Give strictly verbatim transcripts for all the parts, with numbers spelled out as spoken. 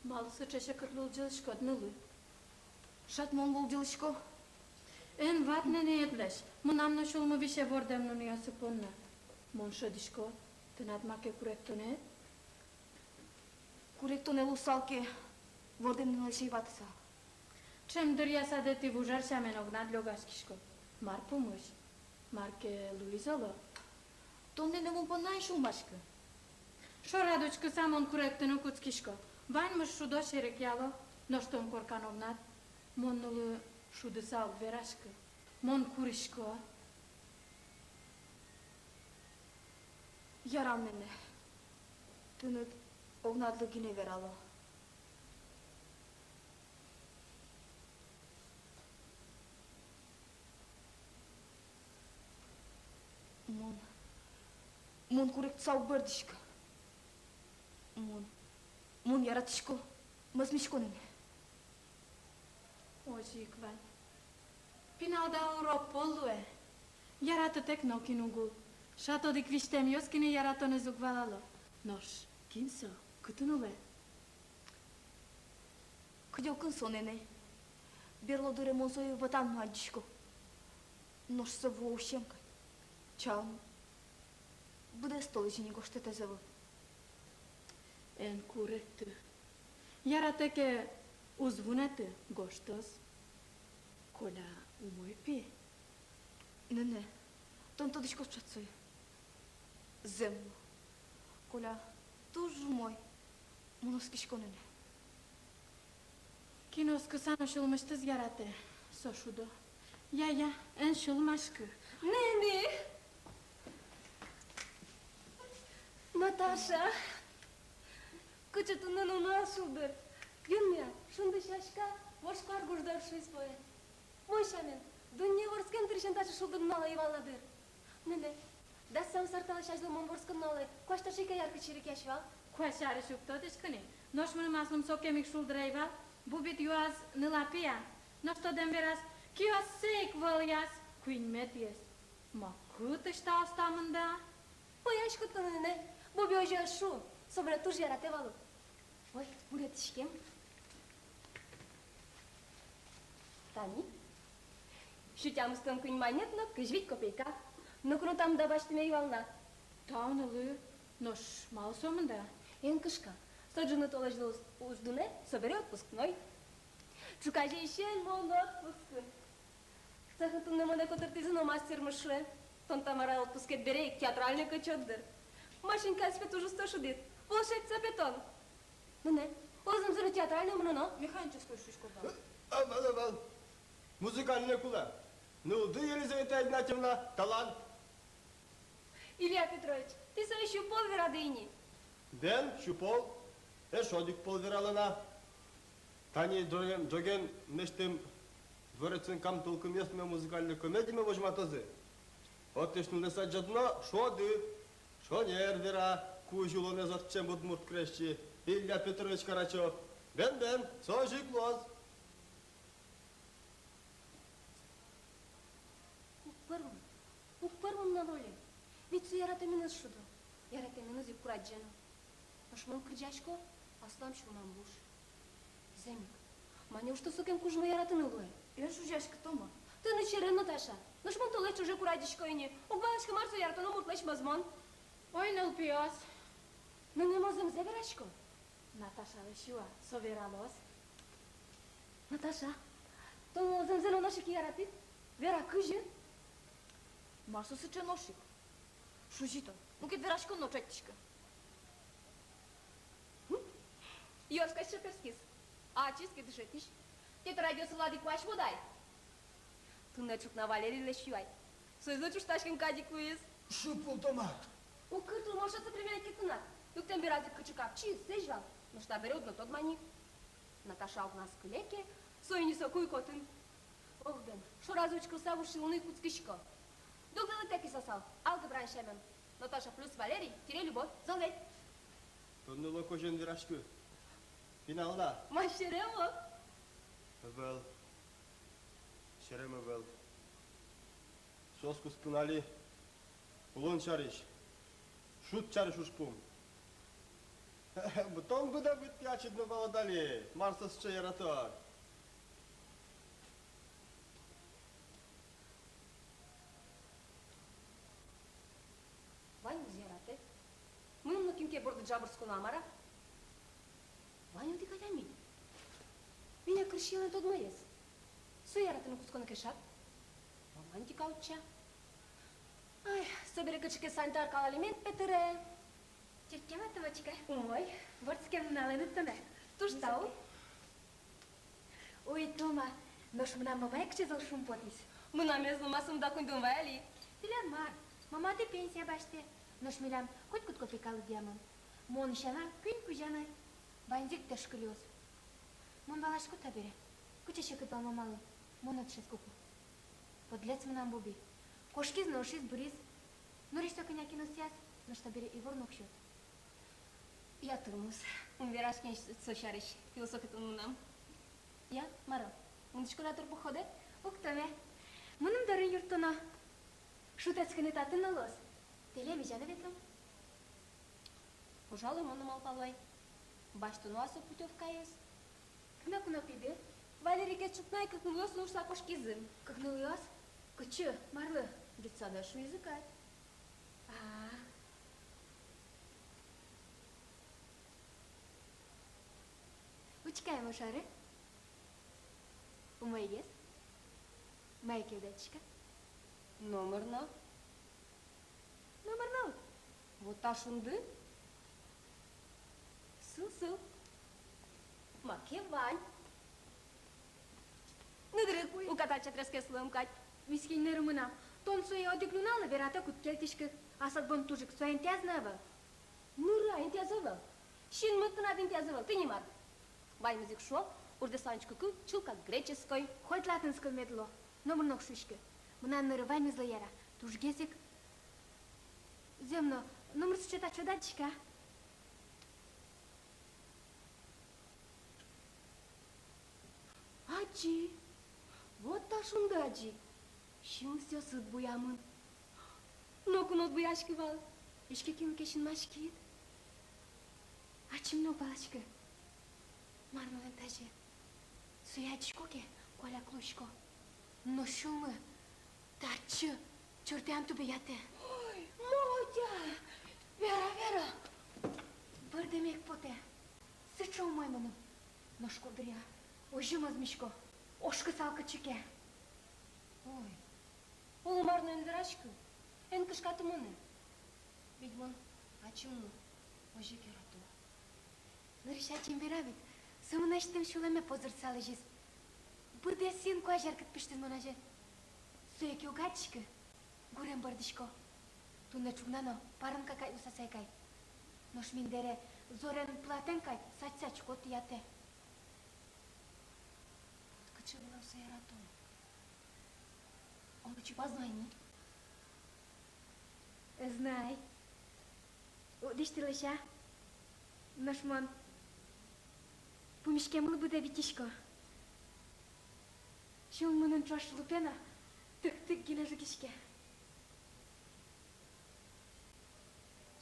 Малы сыӵе секыт лулӟылӥськод, нылы? Шат мон лулӟылӥсько. Эн ват, нэнэ, ӧд лэзь. Мынам но сюлмы висе вордэм нуныосы понна. Мон шӧдӥсько, тынад маке куректонэд. Куректонэ луысал ке, вордэм нуныосы ӧй ватысал. Ӵем дыръя садэтӥ вужер сямен огнад лёгаськиськод. Мар пумысь? Мар ке луиз, оло? Тон, нэнэ, мон понна эн сюлмаськы. Шорад учкыса, мон куректыны кутскисько. Ваньмыз шудо, серекъяло, нош тон коркан огнад. Мон, нылы, шудыса уг вераськы. Мон курисько. Ярам, нэнэ. Тыныд огнадлы гинэ верало. Мон, мон куректыса уг бӧрдӥськы. Мон, мон яратӥсько, мӧзмисько, нэнэ. Озьы ик вань. Пинал даур огпол луэ. Яратытэк нокин уг ул. Шат одӥг визьтэмъёс гинэ яратонэз уг валало. Нош кин со, кытын улэ? Кыдёкын со, нэнэ. Берло дыре мон сое вӧтам но адӟисько. Нош со вуэ усем кадь. Чалмы. Быдэс толэзь ини гожтэтэз ӧвӧл. Эн куректы. Яратэ ке, уз вунэты, гожтоз. Коля умой пи. Нэнэ, тон тодӥськод шат сое? Зэм но. Коля туж умой. Мон оскисько, нэнэ. Кин оскыса но сюлмысьтыз яратэ, со шудо. Я, я, эн сюлмаськы. Нэнэ! Наташа! Кыӵе туннэ нунал, шулдыр! Юнме-а, шунды сяська, вож куар гуждор шуиз поэт. Мон сямен, дунне вордскем дырысен таӵе шулдыр нунал ӧй вал на, дыр. Нэнэ, дас тямыс ар талэсь азьло мон вордскем нуналэ куазь таӵе ик яркыт серекъясь вал. Куазь сярысь уг тодӥськы ни, нош мыным аслым сокем ик шулдыр ӧй вал. Бубыд юаз: ныл-а, пи-а? Нош тодэм бераз: киоссэ ик вӧлъяз, куиньметӥез. Ма, кытысь та остамын да? Пӧяськод тон, нэнэ, Бубы озьы ӧз шу, собере туж яратэ вал ук. Ой, муретӥськем. Тани. Сю тямыстон куинь манет но кызь вить копейка. Ноку но тамда басьтэме ӧй вал на. Тау, нылы, нош малы сомында? Эн кышка. Со ӝыны толэзьлы уж, уж дунэ, собере отпускной. Ӵуказеысен мон отпускын. Цехын туннэ монэ котыртӥзы но мастермы шуэ: тон, Тамара, отпускед бере ик театральной кӧчод, дыр. Машенькаез пе туж усто шудӥд. Волшебница пе тон. Нэнэ, оло, зэмзэ но театральной мыноно? Механической шуиськод-а? Ӧвӧл, ӧвӧл. Музыкальной кулэ. Нылды, Елизавета Игнатьевна, талант. Илья Петрович, тӥ сое сю пол верады ини. Бен, сю пол. Эшшо одӥг пол верало на. Тани ӝоген, ӝоген мынэсьтым дворецын «Кам тулкымъёс» нимем музыкальной комедиме возьматозы. Отысь нылэз адӟод но, шуод: шонер вера кузь улонэз ортчем удмурт крезьчи Илья Петрович Карачёв. Бен, бен, со озьы ик луоз. Уг пӧрмы, уг пӧрмы мынам роле. Ведь со яратэменыз шудо, яратэменыз ик курадӟе но. Нош мон кырӟасько, аслам сюлмам буш. Зэм ик, ма, неужто сокем кужмо яратыны луэ? Эн шузиськы, Тома. Тыныд серем, Наташа. Нош мон толэзь ӵоже курадӟисько ини. Уг валаськы, мар со яратоно муртлэсь мӧзмон. Ой, нылпиос. Мынам мӧзмемзэ верасько. Наташалэсь юа, со вералоз. Наташа, тон мынам мӧзмемзэ но нош ик яратӥд? Вера, кызьы? Мар со сыӵе нош ик? Шузи тон. Мукет вераськон но ӵектӥськы. Ёрскаське, чаперскиз. Ачиз ке дышетӥсь. Тӥ радиосы лади куазь мод ай. Туннэ ӵукна Валерилэсь юай. Соиз но ӵуштаськем кадь ик луиз. Шуд пол, Тома. Уг кыртыл, мон шуо, со примерить ке тынад. Юктэм бераз ик кыӵе капчи, сэзь вал. Нош табере уд но тодма ни. Наташа огназ кыле ке, соин ини соку ик отын. Ох, бен, шораз учкыса вуж сюлмы кутскисько. Дугдылытэк ик сосал, алгебраен сямен. Наташа плюс Валерий тире любовь. Зол ведь? Тон но ло кожен вераськы. Пинал-а? Ма, серем-а? Ӧвӧл. Серем ӧвӧл. Соос кутскыны али улон сярысь, шуд сярысь ужпум. Тон быдэ быдтӥ ачид но валад али, мар со сыӵе яратон. Ваньмыз яратэ. Мыным но кин ке борды ӝабырсконо, а мар-а? Вань одӥг адями. Веня кырсиелэн тодмоез. Со яратыны кутсконо ке шат, романтика утча. Ай, собере кыӵе ке санитаркалы алимент пе тыре. Чырткем-а, Томочка? Умой. Вордскем нуналэныд тонэ. Туж тау. Ой, Тома, нош мынам мамае кыӵе зол шумпотӥз. Мынам мезломасым да куинь дун вай али. Тӥляд мар, мамады пенсия басьтэ, нош милям котькуд копейка лыдъямын. Мон сяна куинь кузя на. Ваньзэ ик тэшкылиос. Мон валасько табере, кыӵе секыт вал мамалы монэ дышетскыку. Подлец мынам Боби. Кошкиз но ышиз, быриз. Нырысь со кӧня ке но сӥяз, нош табере ивор но уг сёт. Я, тырмоз. Ум вераське ни со сярысь, философ тон мынам. Я, мар-о, мынӥськод-а турпоходэ? Уг, Тома. Мыным дорын юрттоно. Шутэтскыны татын но луоз. Тэле мижано ветлом. Пожалуй, мон но малпало ай. Басьтоно-а со путёвкаез? Кин ноку но пиды. Валерикез ӵукна ик кыкнылъёс нуыса кошкизы. Кыкнылъёс? Кытчы, марлы? Детсадэ шуизы кадь. А. Учкы ай мон шоры. Умойгес. Мае ке уд адӟиськы-а? Номыр но. Номыр но уд? Вот та шунды. Сыл, сыл. Маке вань. Нырык уката чатрескес луэм кадь. Мискинь ныры мынам. Тон сое одӥг нуналлы вератэк уд кельтӥськы. Аслад бон туж ик со интыяз но ӧвӧл. Ныры-а интыяз ӧвӧл? Синмыд тынад интыяз ӧвӧл, тӥни мар. Ваньмыз ик шуо, урдэслань учкыку чылкак греческой. Хоть латынской мед луо, номыр но уг шуиськы. Мынам ныры ваньмызлы яра, тужгес ик. Зэм но, номыр сыӵе-а, чода адӟиськы-а? Адӟи. Вот та шунды адӟи. Синъёсыд буямын. Ноку но уд буяськы вал. Иське, кин ке синмаськид. Ачим но уг валаськы, мар милям таӵе. Сое адӟисько ке, куаляк луисько. Но сюлмы татчы, чыртыям тубе ятэ. Ой, Мотя! Вера, Вера! Бӧрдэме ик потэ. Сыӵе умой мыным. Нош куддыръя озьы мӧзмисько, ошкысал кытчы ке. Ой, оло мар но эн вераськы, эн кышкаты монэ. Ведь мон ачим но озьы ик ярато. Нырысь ачим верам ведь, со мынэсьтым сюлэме позыртса лэзиз. Быдэс инкуазь яркыт пиштӥз мон азе. Сое ке уг адӟиськы, гурем бӧрдӥсько. Туннэ ӵукна но парынка кадь луысал ай кадь. Нош миндэрез зорен пылатэн кадь садьсасько тӥятэ. Вот кыӵе вылэм со яратон. Оло чупаз но ай ни? Ӧз на ай. Уд дӥсьтылы, а? Нош мон Пумиськемлы быдэ витисько. Сюлмы мынын ӵош лупе но, тык-тык гинэ жугиське.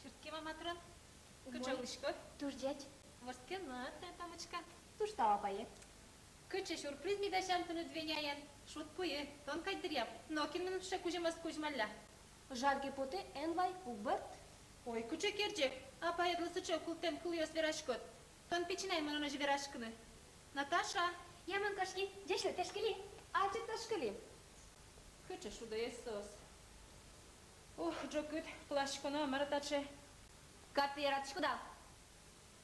Чырткем-а, Матрон? Кыӵе улӥськод? Туж ӟеч. Вордскем но тон, Тамочка. Туж тау, апае. Кыӵе сюрприз ми дасям тыныд Веняен. Шудпуйы, тон кадь дыръям. Нокин мыным сыӵе кузьымез кузьмалля. Жадьге потэ, эн вай, уг бӧрд. Ой, кыӵе керӟек, апаедлы сыӵе кылтэм кылъёс вераськод. Тон пичи на ай мыным озьы вераськыны. Наташа! Я, мон кошки, ӟеч лу, тышкыли. Ачид тышкыли. Кыӵе шудоесь соос. Ох, ӝокыт, пыласьконо-а, мар-а таӵе? Картэ яратӥськод-а?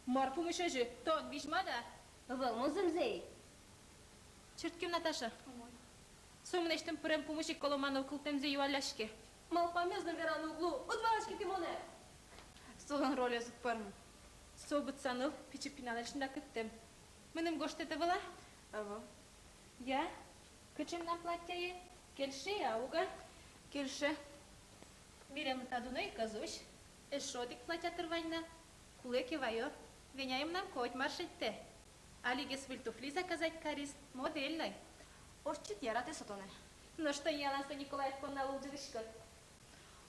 Мар пумысь озьы, тон визьмад-а? Ӧвӧл, мон зэмзэ ӧй. Чырткем, Наташа. Умой. Со мынэсьтым пырем пумысь ик Коломанов кылтэмзэ юалляське. Малпамез но вераны уг лу, уд валаське тӥ монэ. Солэн ролез уг пӧрмы. Со быдса ныл, пичи пиналэсь но кыттэм. Мыным гожтэт ӧвӧл-а? Ӧвӧл. Я, кыӵе мынам платьяе? Кельше-а, уг-а? Кельше. Милемлы та дуно ик ӧз усь. Эшшо одӥг платья тыр вань на. Кулэ ке, ваё. Веняе мынам котьмар шедьтэ. Алигес выль туфли заказать кариз, модельной. Ортчыт, яратэ со тонэ. Нош тон ялан со Николаев понна лулӟылӥськод.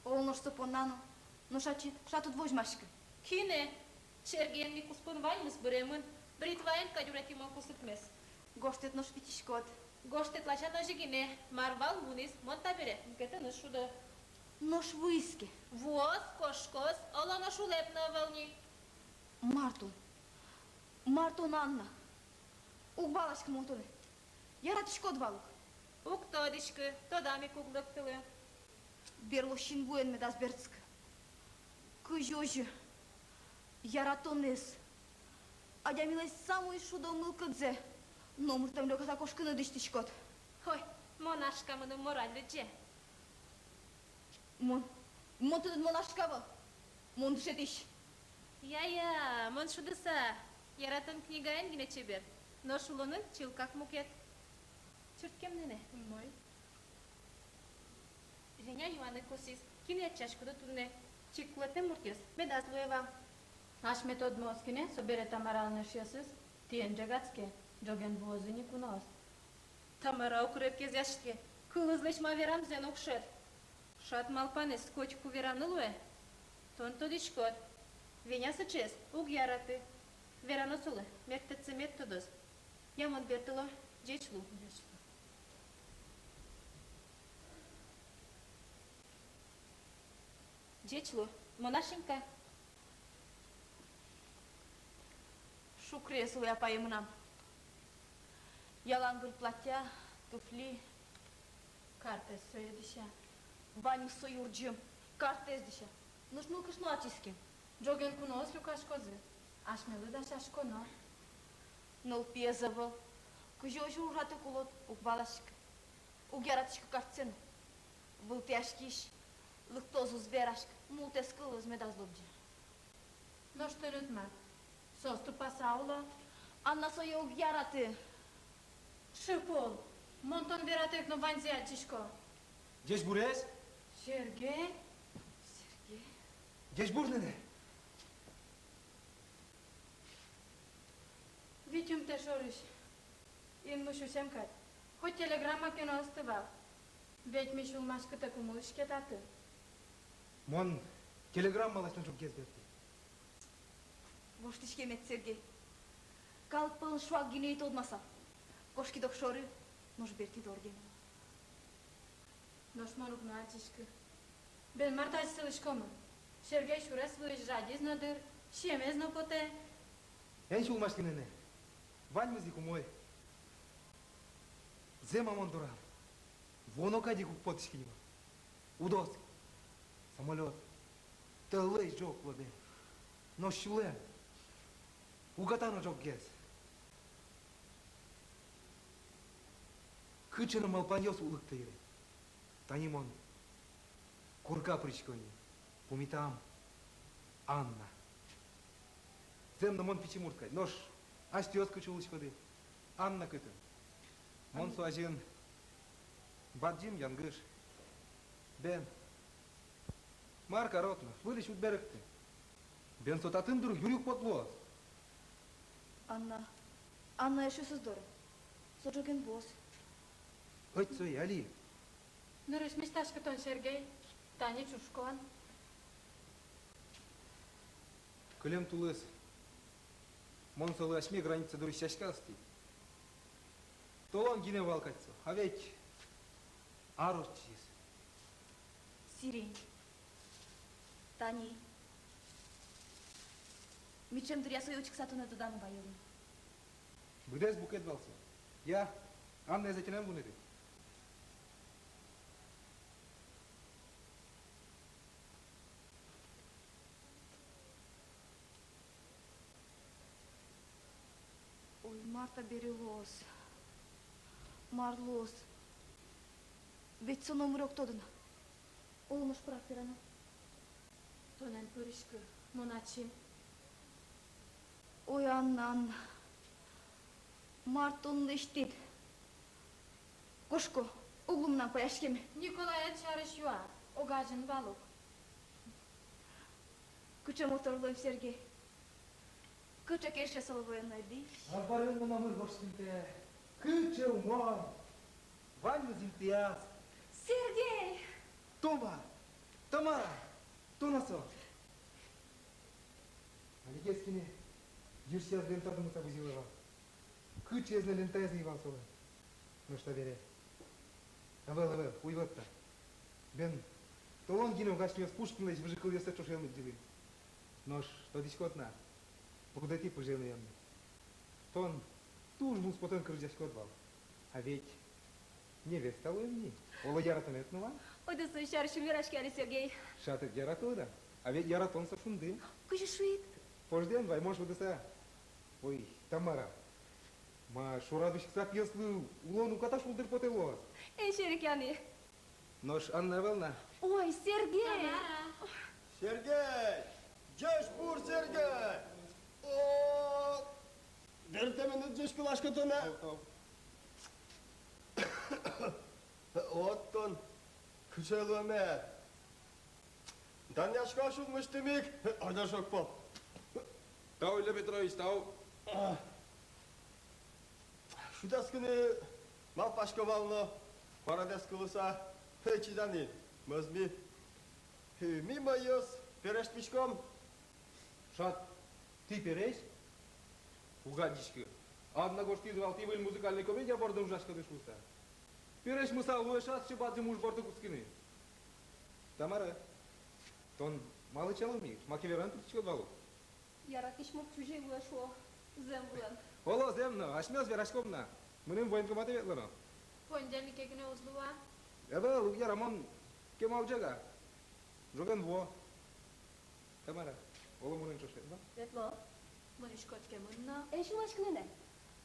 О, нош со понна но. Нош ачид шат уд возьмаськы. Кинэ? Сергеен ми куспын ваньмыз быремын. Бритваен кадь уретӥ мон кусыпмес. Гожтэт нош витиськод. Гожтэт ласянь озьы гинэ, мар вал, мынӥз, мон табере мукетэныз шудо. Нош вуиз ке? Вуоз, кошкоз, оло нош улэп но ӧвӧл ни. Мар тон? Мар тон, Анна? Уг валаськы мон тонэ. Яратӥськод вал ук? Уг тодӥськы, тодам ик уг лыктылы. Берло синвуэн медаз бертскы. Кызьы озьы яратонэз, адямилэсь самой шудо мылкыдзэ, номыртэм лёгаса кошкыны дӥсьтӥськод? Ой, монашка мыным мораль лыдӟе. Мон, мон тыныд монашка ӧвӧл, мон дышетӥсь. Я-я, мон шудыса, яратон книгаен гинэ чебер, нош улонын чылкак мукет. Чырткем, нэнэ. Умой. Женя юаны косӥз, кинэ ӧтчаськоды туннэ. Чик кулэтэм муртъёс медаз луэ вал. Асьме тодмоос гинэ, собере Тамаралэн эшъёсыз, тӥ эн ӝегатске, ӝоген вуозы ни куноос. Тамара укыр ӧпкезъяське, кылызлэсь ма верамзэ но уг шӧд. Шат малпанэз котьку вераны луэ. Тон тодӥськод, Веня сыӵеез уг яраты. Верано солы, мертэтсэ мед тодоз. Я, мон бертыло, ӟеч лу. Ӟеч лу. Ӟеч лу, монашенька. Шукрие сылэ апае мынам. Ялан выль платья, туфли. Картэз сое дӥся. Ваньмыз сое урӟем. Картэз дӥся. Нош мылкыд но ачиз ке? Ӝоген куноос люкаськозы. Асьмелы дасяськоно. Нылпиез ӧвӧл. Кызьы озьы ужатыку луод, уг валаськы. Уг яратӥськы картсэ но. Вылтӥяськись, лыктоз уз вераськы, мултэс кылыз медаз лобӟы. Нош тыныд ма, соос тупаса уло. Анна сое уг яраты. Шып ул, мон тон вератэк но ваньзэ адӟисько. Ӟечбуресь! Сергей! Сергей! Ӟечбур, нэнэ! Витьымтэ шорысь. Инмысь усем кадь. Хоть телеграмма ке но ысты вал. Ведь ми сюлмаськытэк ум улӥське татын. Мон телеграммалэсь но ӝоггес бертӥ. Воштӥськемед, Сергей. Калык пӧлын шуак гинэ ӧй тодмасал. Кошкид огшоры, нош бертӥд орденэн. Нош мон уг но адӟиськы. Бен мар тазьы сылӥськомы? Сергей сюрес вылысь жадиз но дыр, сиемез но потэ. Эн сюлмаськы, нэнэ. Ваньмыз ик умой. Зэм-а мон дорам? Вуоно кадь ик уг потӥськы ни ма. Уд оскы. Самолёт тӧллэсь ӝог лобе. Нош сюлэм уката но ӝоггес. Кыӵе но малпанъёс уг лыкто йыре. Тани мон корка пырисько ини, пумитам: Анна. Зэм но, мон пичи мурт кадь, нош асьтэос кыӵе улӥськоды? Анна кытын? Мон со азьын бадӟым янгыш. Бен, мар карод но, выльысь уд берыкты. Бен, со татын дыр юри ук потло. Анна, Анна эшъёсыз доры. Со ӝоген вуоз. Ӧть сое али. Нырысь мечтаськы тон, Сергей, тани чушкон. Кылем тулыс мон солы асьме граница дорысь сяська ыстӥ. Толон гинэ вал кадь со, а ведь ар ортчиз. Сирень. Тани. Миӵем дыръя сое учкыса тонэ тодам вайылӥ. Быдэс букет вал со. Я, Аннаез ӧтьыны эн вунэты. Ой, мар табере луоз? Мар луоз? Ведь со номыр уг тоды на. Оло, нош пырак верано. Тон эн пыриськы, мон ачим. Ой, Анна, Анна, мар тон лэсьтӥд? Кошко, уг луы мынам пӧяськеме. Николаед сярысь юа, огазьын вал ук. Кыӵе мотор луэм Сергей. Кыӵе кельше солы военной дӥсь. Азбарен но номыр воштӥмтэ. Кыӵе умой. Ваньмыз интыяз. Сергей! Тома! Тамара! Тон-а со? Алигес гинэ йырсияз лента думыса бызьылэ вал. Кыӵеез но лентаез ӧй вал солэн. Нош табере. Ӧвӧл, ӧвӧл, уйвӧт та. Бен, толон гинэ ук асьмеос Пушкинлэсь выжыкылъёссэ ӵошен лыдӟылӥм. Нош тодӥськод на, пурдэтӥ пыжен уемме. Тон туж мусо потон кырӟаськод вал. А ведь невеста луэм ни. Оло, яратонэд но вань. Ойдо со сярысь ум вераське али, Сергей. Шат ик яратод-а? А ведь яратон со шунды. Кызьы шуид? Пожди эн вай, мон шудыса. Ой, Тамара, ма, шорад учкыса пиослы улон уката шулдыр потэ луоз. Эн серекъяны. Нош Анна ӧвӧл на? Ой, Сергей! Тамара! Сергей! Ӟечбур, Сергей! О, бертэмын ӟечкыласько тонэ. Тау, тау. Вот тон кыӵе луэме. Данъясько сюлмысьтым ик, адяш огпол. Тау, Илья Петрович, тау. Шутэтскыны малпасько вал но, куарадэс кылыса, чиданы, мӧзми. Ми, мӧйыос, пересьтӥськом. Шат, тӥ пересь? Уг адӟиськы. Анна гожтӥз вал, тӥ выль музыкальной комедия бордын ужаськоды шуыса. Пересьмыса луэ шат сыӵе бадӟым уж борды кутскыны. Тамара, тон малы чалымысь, маке вераны туртӥськод вал ук? Яратӥсь мурт чузей луэ шуо, зэм вылэм. Оло, зэм но, асьмеос вераськом на. Мыным военкоматэ ветлоно. Понедельнике гинэ уз луы-а? Ӧвӧл, уг яра, мон кема уг ӝега. Ӝоген вуо. Тамара, оло, монэн ӵош ветлод-а? Ветло. Мынӥськод ке, мын но. Эн сюлмаськы, мынэ.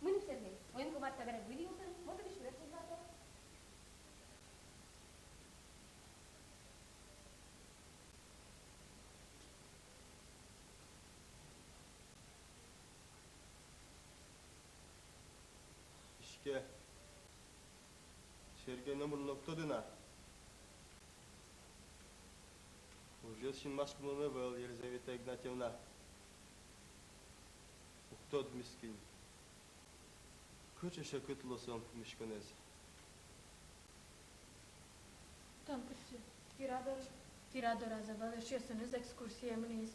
Мыным, Сергей, военкомат табере выль юртын, мон тыныд сюрес возьмато. Иське, Сергей номыр но уг тоды на. Ужез синмаськымон ӧвӧл, Елизавета Игнатьевна. Уг тоды, мискинь. Кыӵе секыт луоз солэн пумиськонэз. Тон кытчы? Тира доры. Тира дораз ӧвӧл, эшъёсыныз экскурсие мынӥз.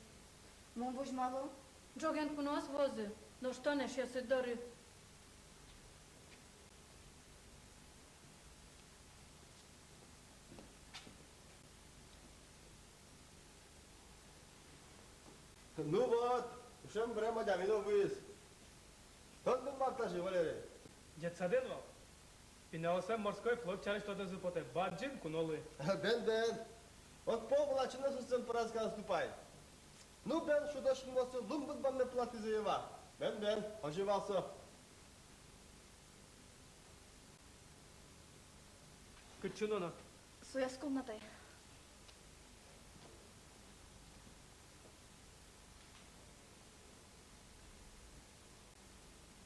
Мон возьмало. Ӝоген куноос вуозы, нош тон эшъёсыд доры. Ну вот, ушем бырем адями но вуиз. Тон мар тазьы, Валерий? Детсадын вал. Пиналъёслэн морской флот сярысь тодазы потэ, бадӟым кунолы. Бен, бен. Огпол вылачын но суссэн пыраз ке, ступай. Ну, бен, шудо синмоослы лымбыт бамме пылатӥзы ӧвӧл-а? Бен, бен, озьы вал со. Кытчы нуоно? Сояз комнатае.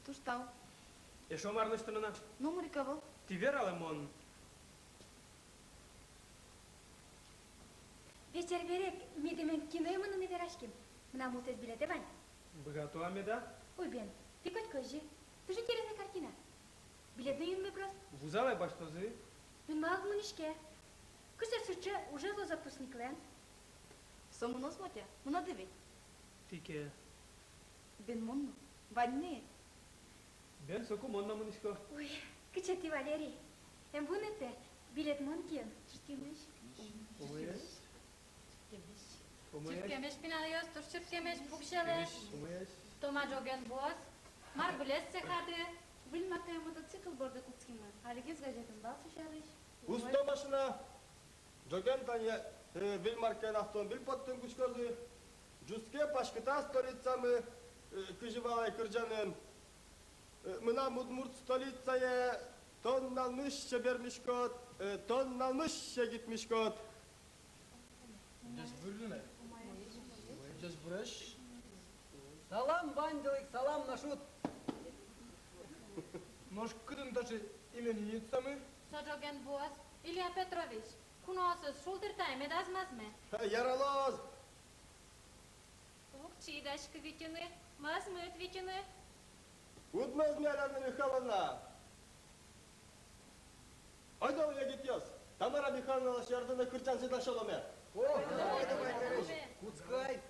Туж тау. Эшшо мар лэсьтоно на? Номыр ик ӧвӧл. Тӥ вералэ, мон. Вечер бере медым эн киное мыныны вераським. Мынам мултэс билетэ вань. Быгато-а меда? Уй, бен, тӥ котьку озьы. Туж интересной картина. Билет но юнме быроз. Вузалэ, басьтозы. Юнмалог мынӥське. Кызьы сыӵе ужез луоз отпускниклэн? Со мыноз, Мотя, мыноды ведь? Тӥ ке. Бен мон но. Вань ни. Бен соку мон но мынӥсько. Ой, кыӵе тӥ, Валерий. Эн вунэтэ, билет мон киын. Чырткемесь. Умоесь. Умоесь. Чырткемесь, пиналъёс, туж чырткемесь, пуксьылэ. Умоесь. Тома ӝоген вуоз. Мар вылез цехады? Выль маркаё мотоцикл борды кутскимы. Алигес газетын вал со сярысь. Усто машина. Ӝоген тани, э, выль маркаё автомобиль поттыны кутскозы. Ӝутске, паськыта столицамы, э, кызьы вал ай кырӟанын. Э, мынам удмурт столицае, тон нуналмысь чебер миськод, э, тон нуналмысь егит миськод. Ӟечбуресь. Ӟечбуресь. Салам, ваньдылы ик салам, Нашут. Нош кытын таӵе именинницамы? Со ӝоген вуоз, Илья Петрович. Куноосыз шулдыртэ, медаз мӧзме. Ха, яралоз. Уг чидаськы витьыны, мӧзмыт витьыны. Уд мӧзме, Анна Михайловна. Ойдолэ, егитъёс, Тамара Михайловналэсь ярдэ но кырӟанзэ дасяломе. О, давай, давай, давай, давай. Кутскы ай.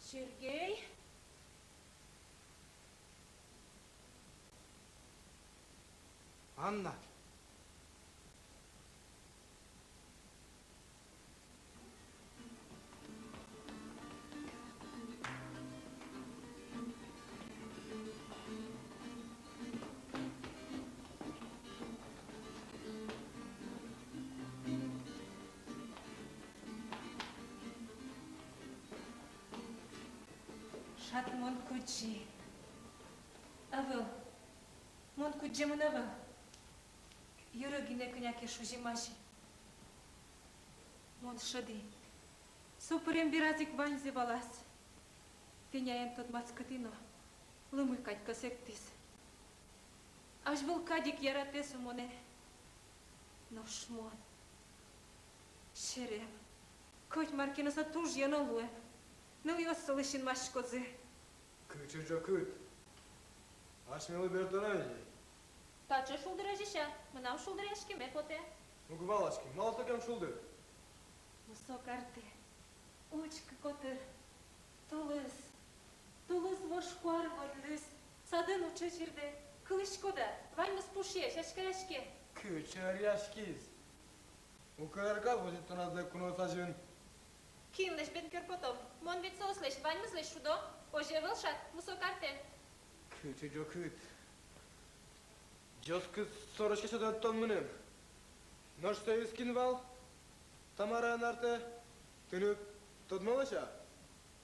Сергей. Анна. Шат мон кудӟи. Ӧвӧл. Мон кудӟемын ӧвӧл. Йыры гинэ кӧня ке шузимазе. Мон шӧдӥ. Со пырем бераз ик ваньзэ валаз. Веняен тодматскытӥ но, лымы кадь кӧсэктӥз. Азьвыл кадь ик яратэ со монэ. Нош мон серем. Коть мар ке но, со туж ёно луэм. Нылъёс солы синмаськозы. Кыӵе ӝокыт! Асьмелы бертоно ини. Таӵе шулдыр азьысь-а? Мынам шулдыръяськеме потэ. Уг валаськы, малы сокем шулдыр? Мусо картэ, учкы котыр. Тулыс, тулыс вож куар вӧлдӥз. Садын уӵе чирдэ. Кылӥськод-а? Ваньмыз пушъе, сяськаяське. Кыӵе ӧръяськиз! Укыр ар кадь возьыт тон аслад куноос азьын. Кинлэсь бен кер потом? Мон ведь соослэсь ваньмызлэсь шудо. Озьы ӧвӧл шат, мусо картэ? Кыӵе ӝокыт! Ӟоскыт сорочка сётод тон мыным. Нош соиз кин вал? Тамара Анартэ. Тыныд тодмо лэся?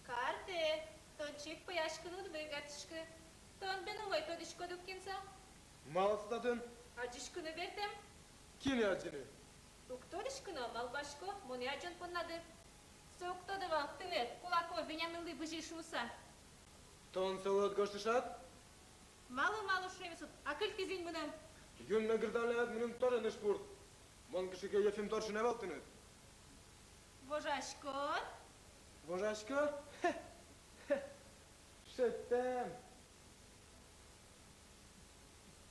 Картэ, тон чик пӧяськыны уд выгатӥськы. Тон бен умой тодӥськод ук, кин со. Малы со татын? Адӟиськыны бертэм. Кинэ адӟыны? Уг тодӥськы но, малпасько, монэ адӟон поннады. Со уг тоды вал тыныд, Кулаков Вениаминлы бызи шуыса. Тон солы ӧд гожты шат? Малы, малы шуэмед, акыльтӥз ини мыным. Юнме гырдалляд мыным тоже ныш-пурт. Мон кыӵе ке Ефим Торшин ӧвӧл тыныд. Вожаськод? Вожасько? Хе-хе! Шедьтэм!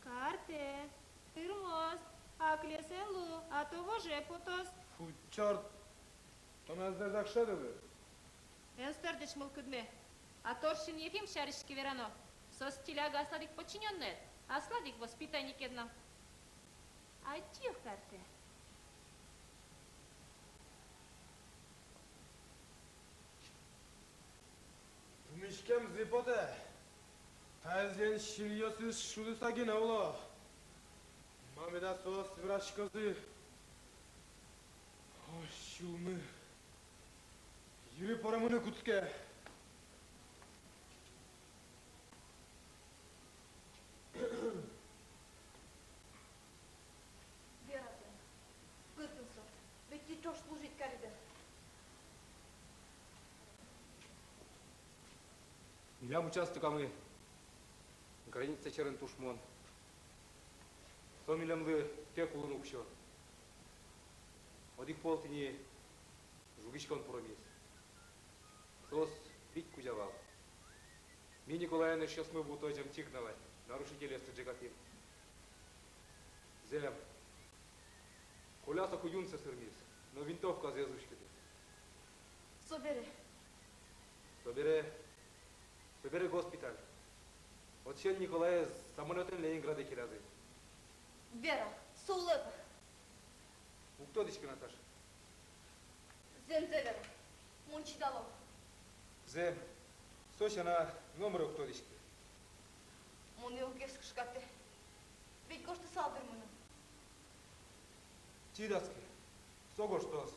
Картэ, тырмоз, аклес эн лу, а то воже потоз. Фу, чёрт! Тон аздэ закшедылы. Эн сэрдэсь мылкыдме. А Торшин Ефим сярысь ке верано, со стиляга аслад ик подчинённоед, аслад ик воспитанникед но. Адӟи, картэ. Пумиськемзы потэ. Таизлэн синъёсыз шудыса гинэ уло. Ма меда соос вераськозы? О, сюлмы. Йыры поромыны кутске. Вера тон, кытын со? Ведь тӥ ӵош служить кариды. Милям участокамы граница сьӧрын тушмон. Со милемлы тэк улын уксё. Одӥг пол тӥни жугиськон пуромиз. Соос вить кузя вал. Ми Николаен эшъёсмы вуто зэмтик на вань, нарушительёсты ӝегатӥм. Зэм. Коля соку юнсэ сырмиз, но винтовказэ ӧз уськыты. Собере. Собере. Собере госпиталь. Отысен Николаез самолётэн Ленинграде келязы. Вера, со улэ-а? Уг тодӥськы, Наташа. Зэмзэ вера, мон чидало. Зэм, со сяна номыр уг тодӥськы. Мон ӧй угес кышкатэ. Ведь гожтысал дыр мыным. Чидаськы, со гожтоз.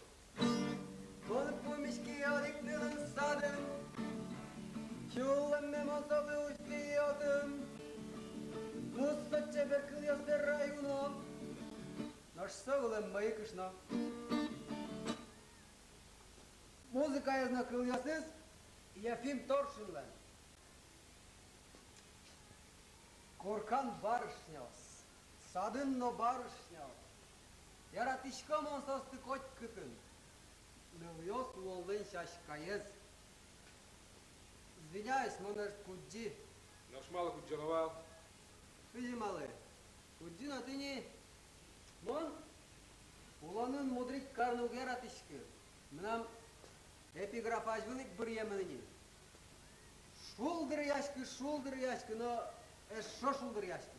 Мон пумиськи одӥг нылын садын, сюлэмме мон солы усьтӥ отын. Мусо чебер кылъёс верай уно, нош со вылэм мӧйы кышно. Музыкаез но кылъёсыз Ефим Торшинлэн. Коркан барышняос, садын но барышняос. Яратӥсько мон соосты котькытын. Нылъёс улонлэн сяськаез. Извиняюсь, мон, ӧжыт, кудӟи. Нош малы кудӟоно вал? Кызьы малы? Кудӟи но тӥни. Мон улонын мудрить карыны уг яратӥськы. Мынам эпиграф азьвыл ик быръемын ини. Шулдыръяськы, шулдыръяськы но эшшо шулдыръяськы.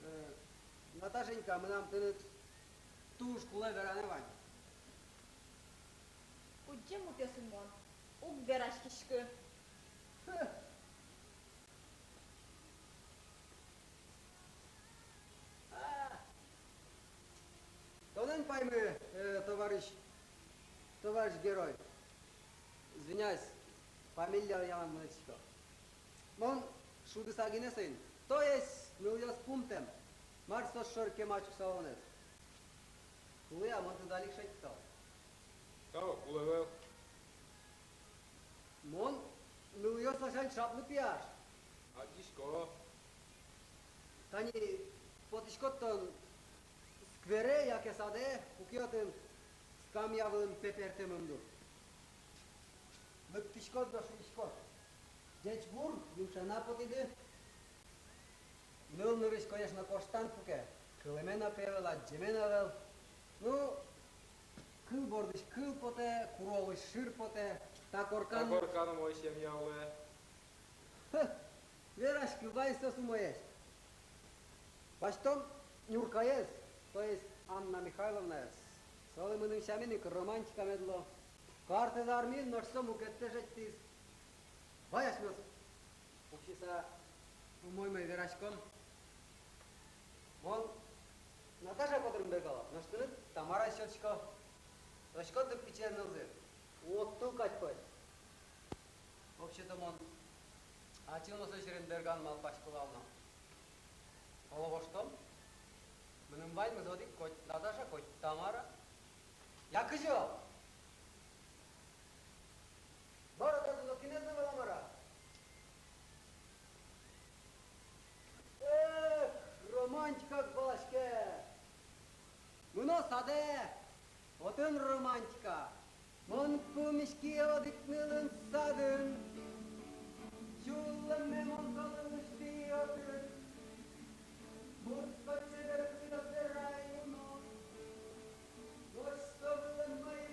Э, Наташенька, мынам тыныд туж кулэ веранэ вань. Кудӟем муртъёсын мон уг вераськиськы. Хе. А! Тонэн паймы, э, товарищ, товарищ герой. Извиняюсь, фамилия ялан мынӥсько. Мон шудыса гинэ соин. То есть нылъёс пумтэм. Мар соос шоры кема чуксалонэз? Кулэ-а, мон тыныд али ик шедьтысал? Тау, кулэ ӧвӧл. Мон нылъёс ласянь шаплы пияш. Адӟисько. Тани потӥськод тон сквере яке саде, куке отын скамья вылын пепертэмын дыр. Лыктӥськод но шуиськод: «Ӟеч бур, юмшаны потӥды». Ныл нырысь, конечно, коштан пуке, кылэме но пе ӧвӧл, адӟеме но ӧвӧл. Ну, кыл бордысь кыл потэ, куро улысь шыр потэ, та коркан. Та коркан умой семья улэ. Хе, вераськы, вань соос умоесь. Басьтом Нюркаез, то есть Анна Михайловнаез. Солы мыным сямен ик романтика мед луоз. Картэз армиын, нош со мукетсэ шедьтӥз. Вай асьмеос пуксьыса умой-умой вераськом. Мон Наташа котырын бергало, нош тыныд Тамара сётӥсько. Тодӥськод дыр, пичи нылзы, уд тыл кадь пӧль. Вообще-то мон ачим но со сьӧрын берган малпасько вал но. Оло, воштом. Мыным ваньмыз одӥг: коть Наташа, коть Тамара. Я кызьы-о? Мар-о, татын кинэз но вал-а, мар-а? Эх, романтика уг валаське. Мыно садэ, отын романтика. Мон пумиськи одӥг нылын садын, сюлэмме мон солы усьтӥ отын. Мусо чебер кылъёс верай уно, нош со вылэм мӧйы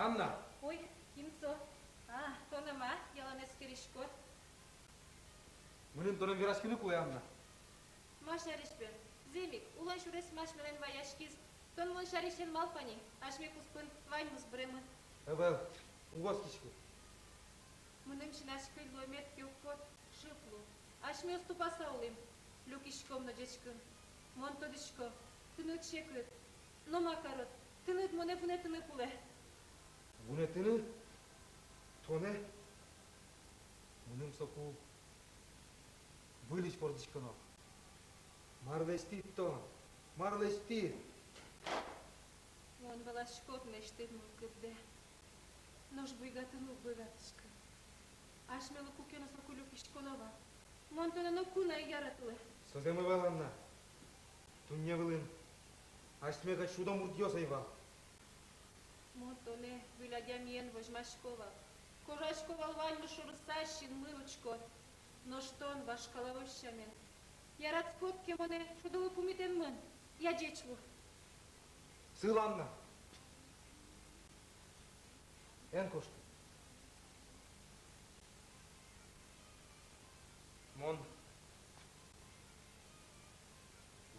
Анна! Ой, кин со? А, тон-а ма, ялан эскериськод? Мыным тонэн вераськыны кулэ, Анна. Ма сярысь, бен? Зэм ик, улон сюрес асьмелэн вайяськиз. Тон мон сярысь эн малпа ни, асьме куспын ваньмыз быремын. Ӧвӧл, уг оскиськы. Мыным син азькыль луэмед ке уг поты, шып лу. Асьмеос тупаса улӥм, люкиськом но ӟечкын. Мон тодӥсько, тыныд секыт. Но ма карод, тыныд монэ вунэтыны кулэ. Вунэтыны? Тонэ? Мыным соку выльысь вордӥськоно. Мар лэсьтӥд тон? Мар лэсьтӥд? Мон валасько, тынэсьтыд мылкыддэ. Нош буйгатыны уг быгатӥськы. Асьмелы куке но соку люкиськоно вал. Мон тонэ ноку но ӧй яратылы. Со зэм ӧвӧл, Анна. Дунне вылын асьме кадь шудо муртъёс ӧй вал. Мон тонэ выль адямиен возьмасько вал. Кожасько вал ваньмыз шоры, синмын учко. Нош тон вашкалаос сямен. Яратӥськод ке монэ, шудылы пумитэн мын. Я, ӟеч лу. Сыл, Анна. Эн кошкы. Мон,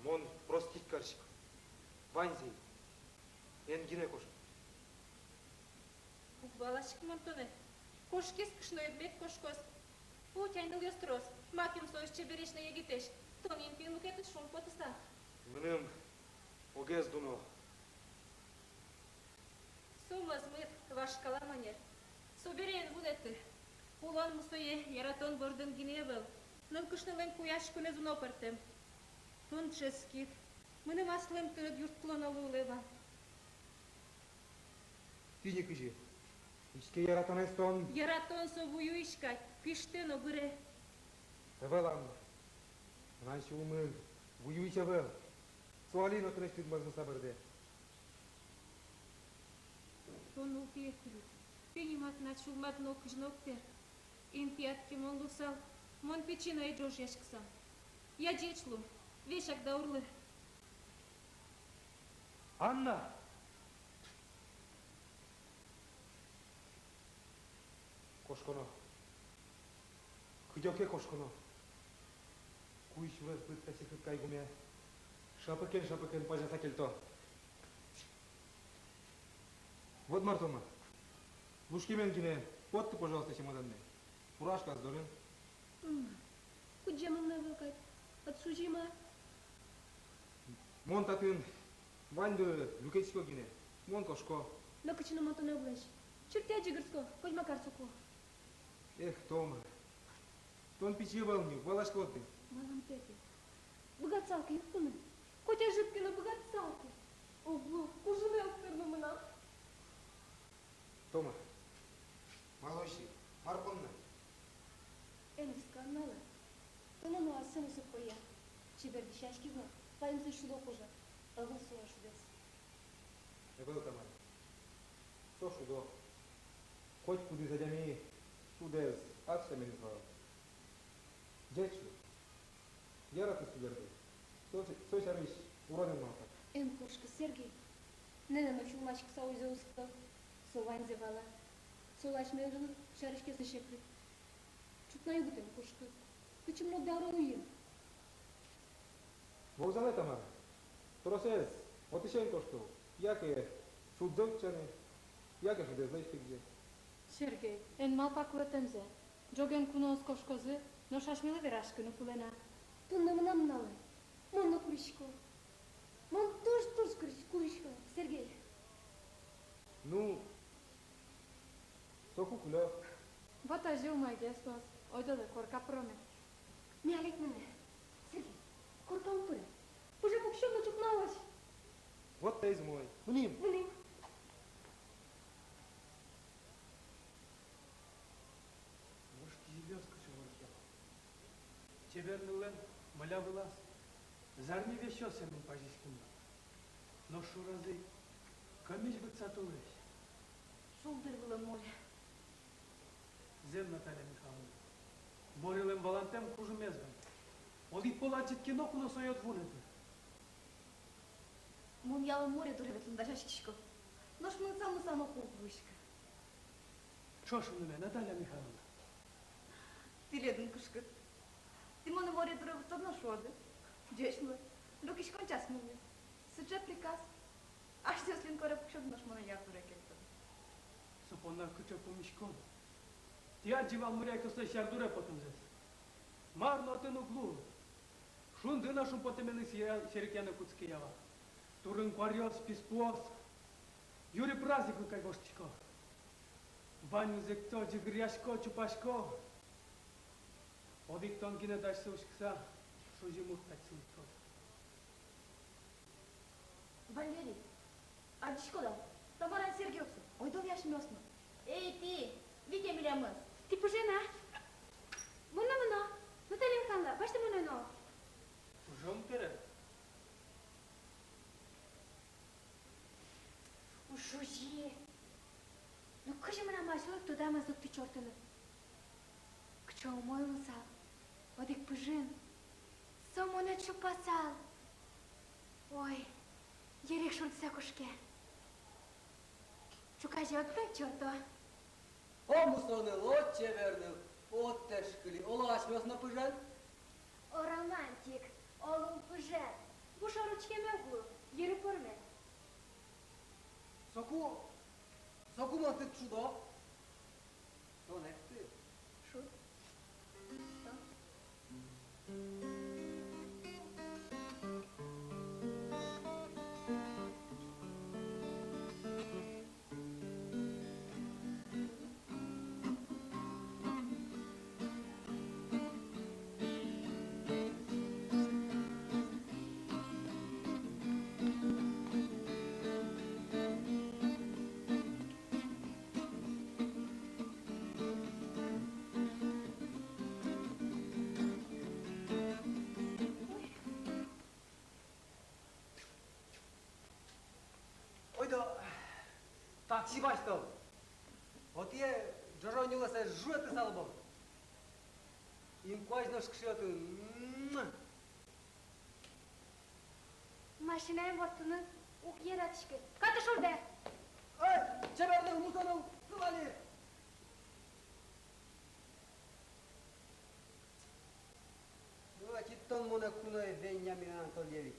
мон простить карисько ваньзэ. Эн гинэ кошкы. Уг валаськы мон тонэ. Кошкиз кышноед, мед кошкоз. Путь ай, нылъёс трос. Макем соос чебересь но егитэсь. Тон интыын мукетыз шумпотысал. Мыным огез дуно. Со мӧзмыт, вашкала манер. Собере эн вунэты. Улон мусое яратон бордын гинэ ӧвӧл. Нылкышнолэн куяськонэз уно пӧртэм. Тон дышетскид. Мыным аслым тыныд юрттылоно луылэ вал. Тӥни кызьы. Иське, яратонэз тон. Яратон со вуюись кадь, пиштэ но быре. Ӧвӧл, Анна. Мынам сюлмы вуюись ӧвӧл. Со али но тынэсьтыд мӧзмыса бӧрдэ. Тон нылпиед тӥляд. Тӥни ма тынад сюлмад но кызьы но уг тыр. Интыяд ке мон луысал, мон пичи но ӧй ӝожъяськысал. Я, ӟеч лу, весяк даурлы. Анна! Кошконо. Кыдёке кошконо. Куинь сюрес быдтэ секыт кайгуме. Шапыкен-шапыкен пазяса кельто. Вот мар, Тома. Лушкемен гинэ потты, пожалуйста, чемоданме. Фуражкаез дорын. М, кудӟемын но ӧвӧл кадь. Ӧд сузьы ма. Мон татын ваньды люкетӥсько гинэ. Мон кошко. Но кытчы но мон тонэ уг лэзь. Чыртыяд ӟыгырско, коть ма кар соку. Эх, Тома. Тон пичи ӧвӧл ни, валаськод-а? Валам, тӥ. Быгатысал ке, юрттыны. Коть ӧжыт ке но, быгатысал ке. Уг лу, кужыме уг тырмы мынам. Тома, малы озьы, мар понна? Эн искал, Анна. Тонэ но ассэ мусо пӧя. Чебер дӥсяськиз но, ваньзэ шудо кожа. Ӧвӧл со шудэз. Ӧвӧл, Тамара. Со шудо. Котькудӥз адями шудэз ас сямен вал. Ӟеч лу. Яраты сузэрдэ. Со, со сярысь урод эн малпа. Эн кошкы, Сергей. Нэнэ но сюлмаськыса уйзэ уз кыль. Со ваньзэ вала. Солы асьмелы сярысь ке секыт. Ӵукна югыт эн кошкы. Кытчы мон даур луи? Вокзалэ, Тамара. Тросэз отысен кошкоз. Яке шудзэ утчаны, яке шудэзлэсь кыдӟе. Сергей, эн малпа куретэмзэ. Ӝоген куноос кошкозы, нош асьмелы вераськыны кулэ на. Туннэ мынам нуналэ. Мон но курисько. Мон туж-туж курисько, Сергей. Ну, соку кулэ. Вот озьы умойгес луоз. Ойдолэ, корка пыроме. Миялик мынэ. Сергей, корка ум пыре. Пыже пуксём но ӵукнаозь. Вот таиз умой. Мынӥм. Мынӥм. Вож кизилиос кыӵе ворекъяло. Чебер ныллэн мӧля вылаз зарни весьёс сямен пазиськемын. Нош шоразы ик кӧмесь быдӟа толэзь. Шулдыр вылэм море. Зэм, Наталья Михайловна, морелэн валантэм кужымез вань. Одӥг пол адӟид ке, ноку но сое уд вунэты. Мон ялан море дуре ветлыны дасяськисько. Нош мон самой-самой уг вуиськы. Ӵош мынэме, Наталья Михайловна. Тӥледын кышкыт. Тӥ монэ море дуре вуттоды но шуоды: ӟеч лу, люкиськон час мынэ. Сыӵе приказ. Асьтэос линкоре пуксёды, нош монэ ярдуре кельтоды. Со понна кыӵе пумиськон. Тӥ адӟиды вал морякъёслэсь ярдуре потэмзэс. Мар но отын уг луы. Шунды но шумпотэменыз серекъяны кутске, ява. Турын-куаръёс, писпуос. Юри праздниклы кадь воштӥсько. Ваньмыз эктӥсько, ӟыгыръясько, чупасько. Одӥг тон гинэ дась уськыса, шузи мурт кадь сылӥськод. Валерий, адӟиськод-а, Тамаралэн Сергей уг со. Ойдолэ асьмеос но. Эй, тӥ, вите милемыз. Тӥ пыжен-а? Мыно, мыно. Наталья Михайловна, басьты мыно но. Пыжом, пыре. Уж узи. Ну кызьы мынам асьсэлы тодамез лыктӥз чортыны? Кыӵе умой луысал одӥг пыжын. Со монэ чупасал. Ой, йырик шунтыса кошке. Ӵуказе отын чорто. О, мусо ныл, о, чебер ныл, о, тэшкыли, оло асьмеос но пыжен? О, романтик, оло пыжен. Бушор учкеме уг лу, йыры пӧрме. Соку, соку мон тыд шудо. Тон экты. Шуд. Тон. Ойдо такси басьтом. Отӥ ӝожо нюлэсэ жуэ тысалбом. Инкуазь нош кышиоты. Машинаен ворттыны уг яратӥськы. Каты шурдэ. Эй, чебер ныл, мусо ныл, сылали. Ӧтид тон монэ куное, Вениамин Анатольевич.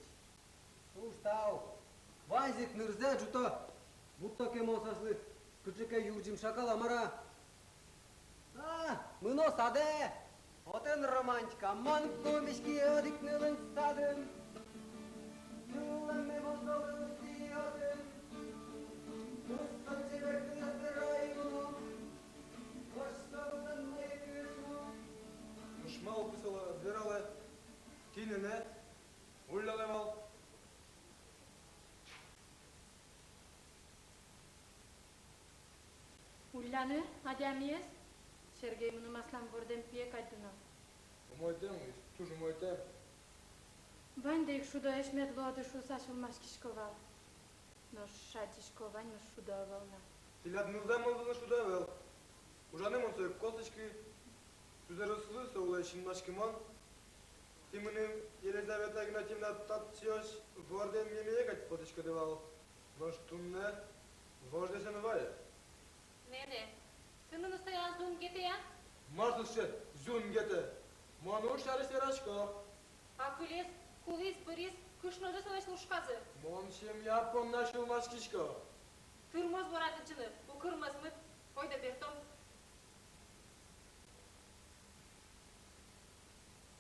Туж тау. Ваньзэ ик нырзэ ӝуто. Будто ке мон соослы кыӵе ке юрӟым шакал-а, мар-а. А, мыно садэ. Отын романтика. Мон пумиськи одӥг нылын садын. Ныллэме мон солы лыктӥ отын. Мусо чебер кылыз дыр ай мыно. Нош малы пе солы ӧз вералэ? Кинэ? Уллялэ вал. Улляны адямиез? Сергей мыным аслам вордэм пие кадь дуно. Умойтэм, туж умойтэм. Ваньды ик шудоесь мед луоды шуыса сюлмаськисько вал. Нош шадисько, ваньмыз шудо ӧвӧл на. Тӥляд нылзэ мон вылын шудо ӧвӧл. Ужаны мон сое ик косӥськы. Сузэръёслы со улэ синмаськымон. Тӥ мыным, Елизавета Игнатьевна, татчыозь вордэм мемие кадь потӥськоды вал. Нош туннэ вождэс эн вае. Нэнэ, тынад устояз зун гетэ-а? Мар со сыӵе зун гетэ? Мон уж сярысь верасько. А кылиз, кулӥз, быриз, кышнозэ солэсь лушказы. Мон семья понна сюлмаськисько. Тырмоз бора тӥ ӝыны, укыр мӧзмыт. Ойдо бертом.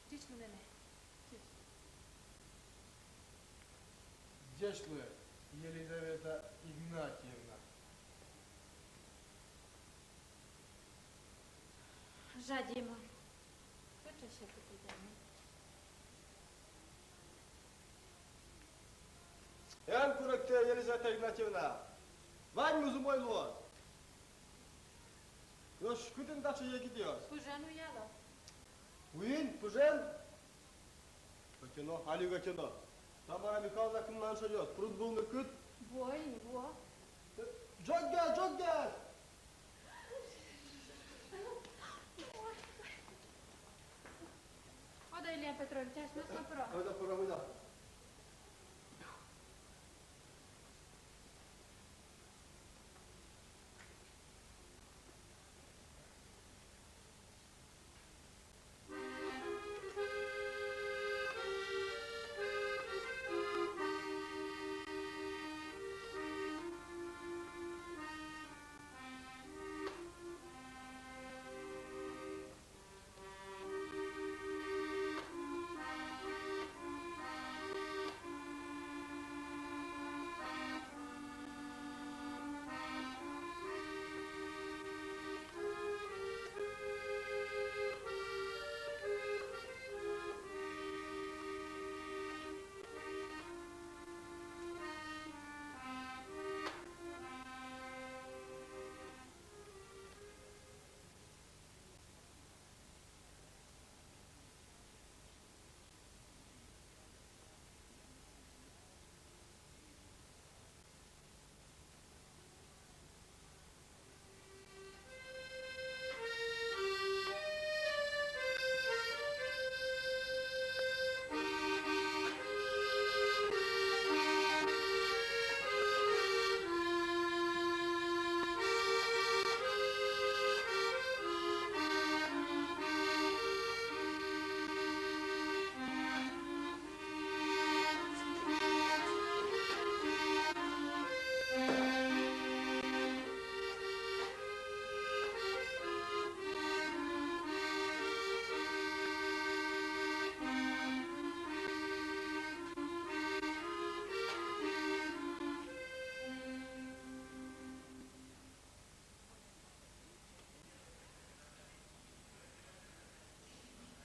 Ӟеч луэ, нэнэ. Ӟеч луэ, Елизавета Игнатьевна. Жади мон. Кыӵе секыт идёме. Эн куректэ, Елизавета Игнатьевна. Ваньмыз умой луоз. Нош кытын таӵе егитъёс? Пыжен уяло. Уин, пыжен? Ӧтёно, али ӧтёно. Тамара Михайловна кынман шедёз, пруд вылын кыт. Вуо ини, вуо. Ӝоггес, ӝоггес! Ойдо, Илья Петрович, асьмеос но пыро. Ойдо, пыро, ойдо.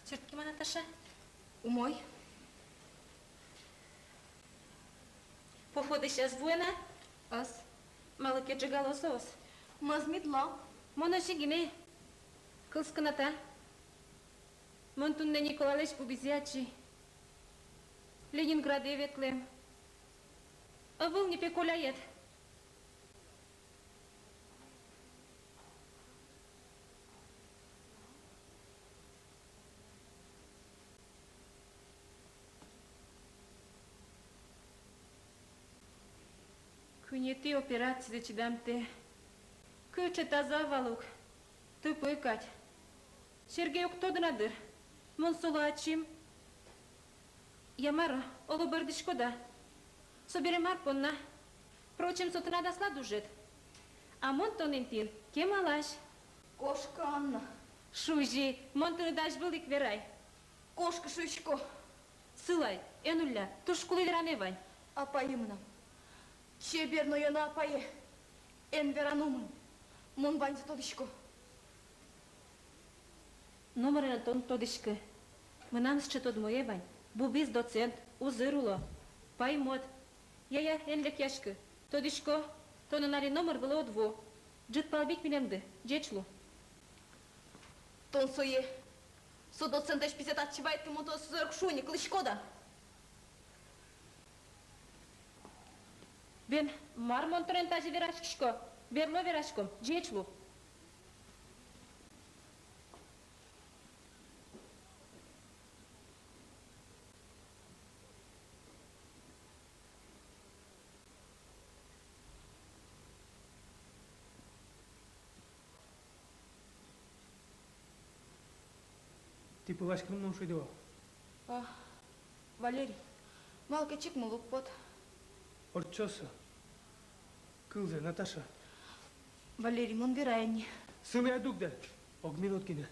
Чырткем-а, Наташа? Умой. Походысь ӧз вуэ на? Ӧз. Малы ке ӝегало соос. Мӧзмид ло. Мон озьы гинэ. Кылскы на та. Мон туннэ Николайлэсь бубизэ адӟи. Ленинградэ ветлэм. Ӧвӧл ни пе Коляед. Куинетӥ операцизэ чидамтэ. Кыӵе таза вал ук. Тыпы кадь. Сергей уг тоды на дыр. Мон солы ачим. Я мар-о, оло, бӧрдӥськод-а? Собере мар понна? Впрочем, со тынад аслад ужед. А мон тонэн тӥни кемалась. Кошкы, Анна. Шузи, мон тыныд азьвыл ик верай. Кошкы, шуисько. Сылай, эн улля, туж кулэ вераме вань. Апае мынам. Чебер но ёно апае. Эн вера номыр. Мон ваньзэ тодӥсько. Номыре но тон тодӥськы. Мынам сыӵе тодмое вань. Бубиз доцент, узыр уло. Паймод. Я-я, эн лекъяськы. Тодӥсько, тонэн али номыр вылэ уд вуы. Ӝытпал вить милемды. Ӟеч лу. Тон сое, со доцентэсь писэ татчы вайытӥ, мон тонэ сузэр уг шуы ни, кылӥськод-а? Бен, мар мон тонэн тазьы вераськисько? Берло вераськом, ӟеч лу. Тӥ пыласькыны мыном шуиды вал. А, Валерий, малы ке чик мылы уг поты. Ортчоз со. Кылзэ, Наташа. Валерий, мон верай ини. Сылэ, дугды. Ог минут гинэ.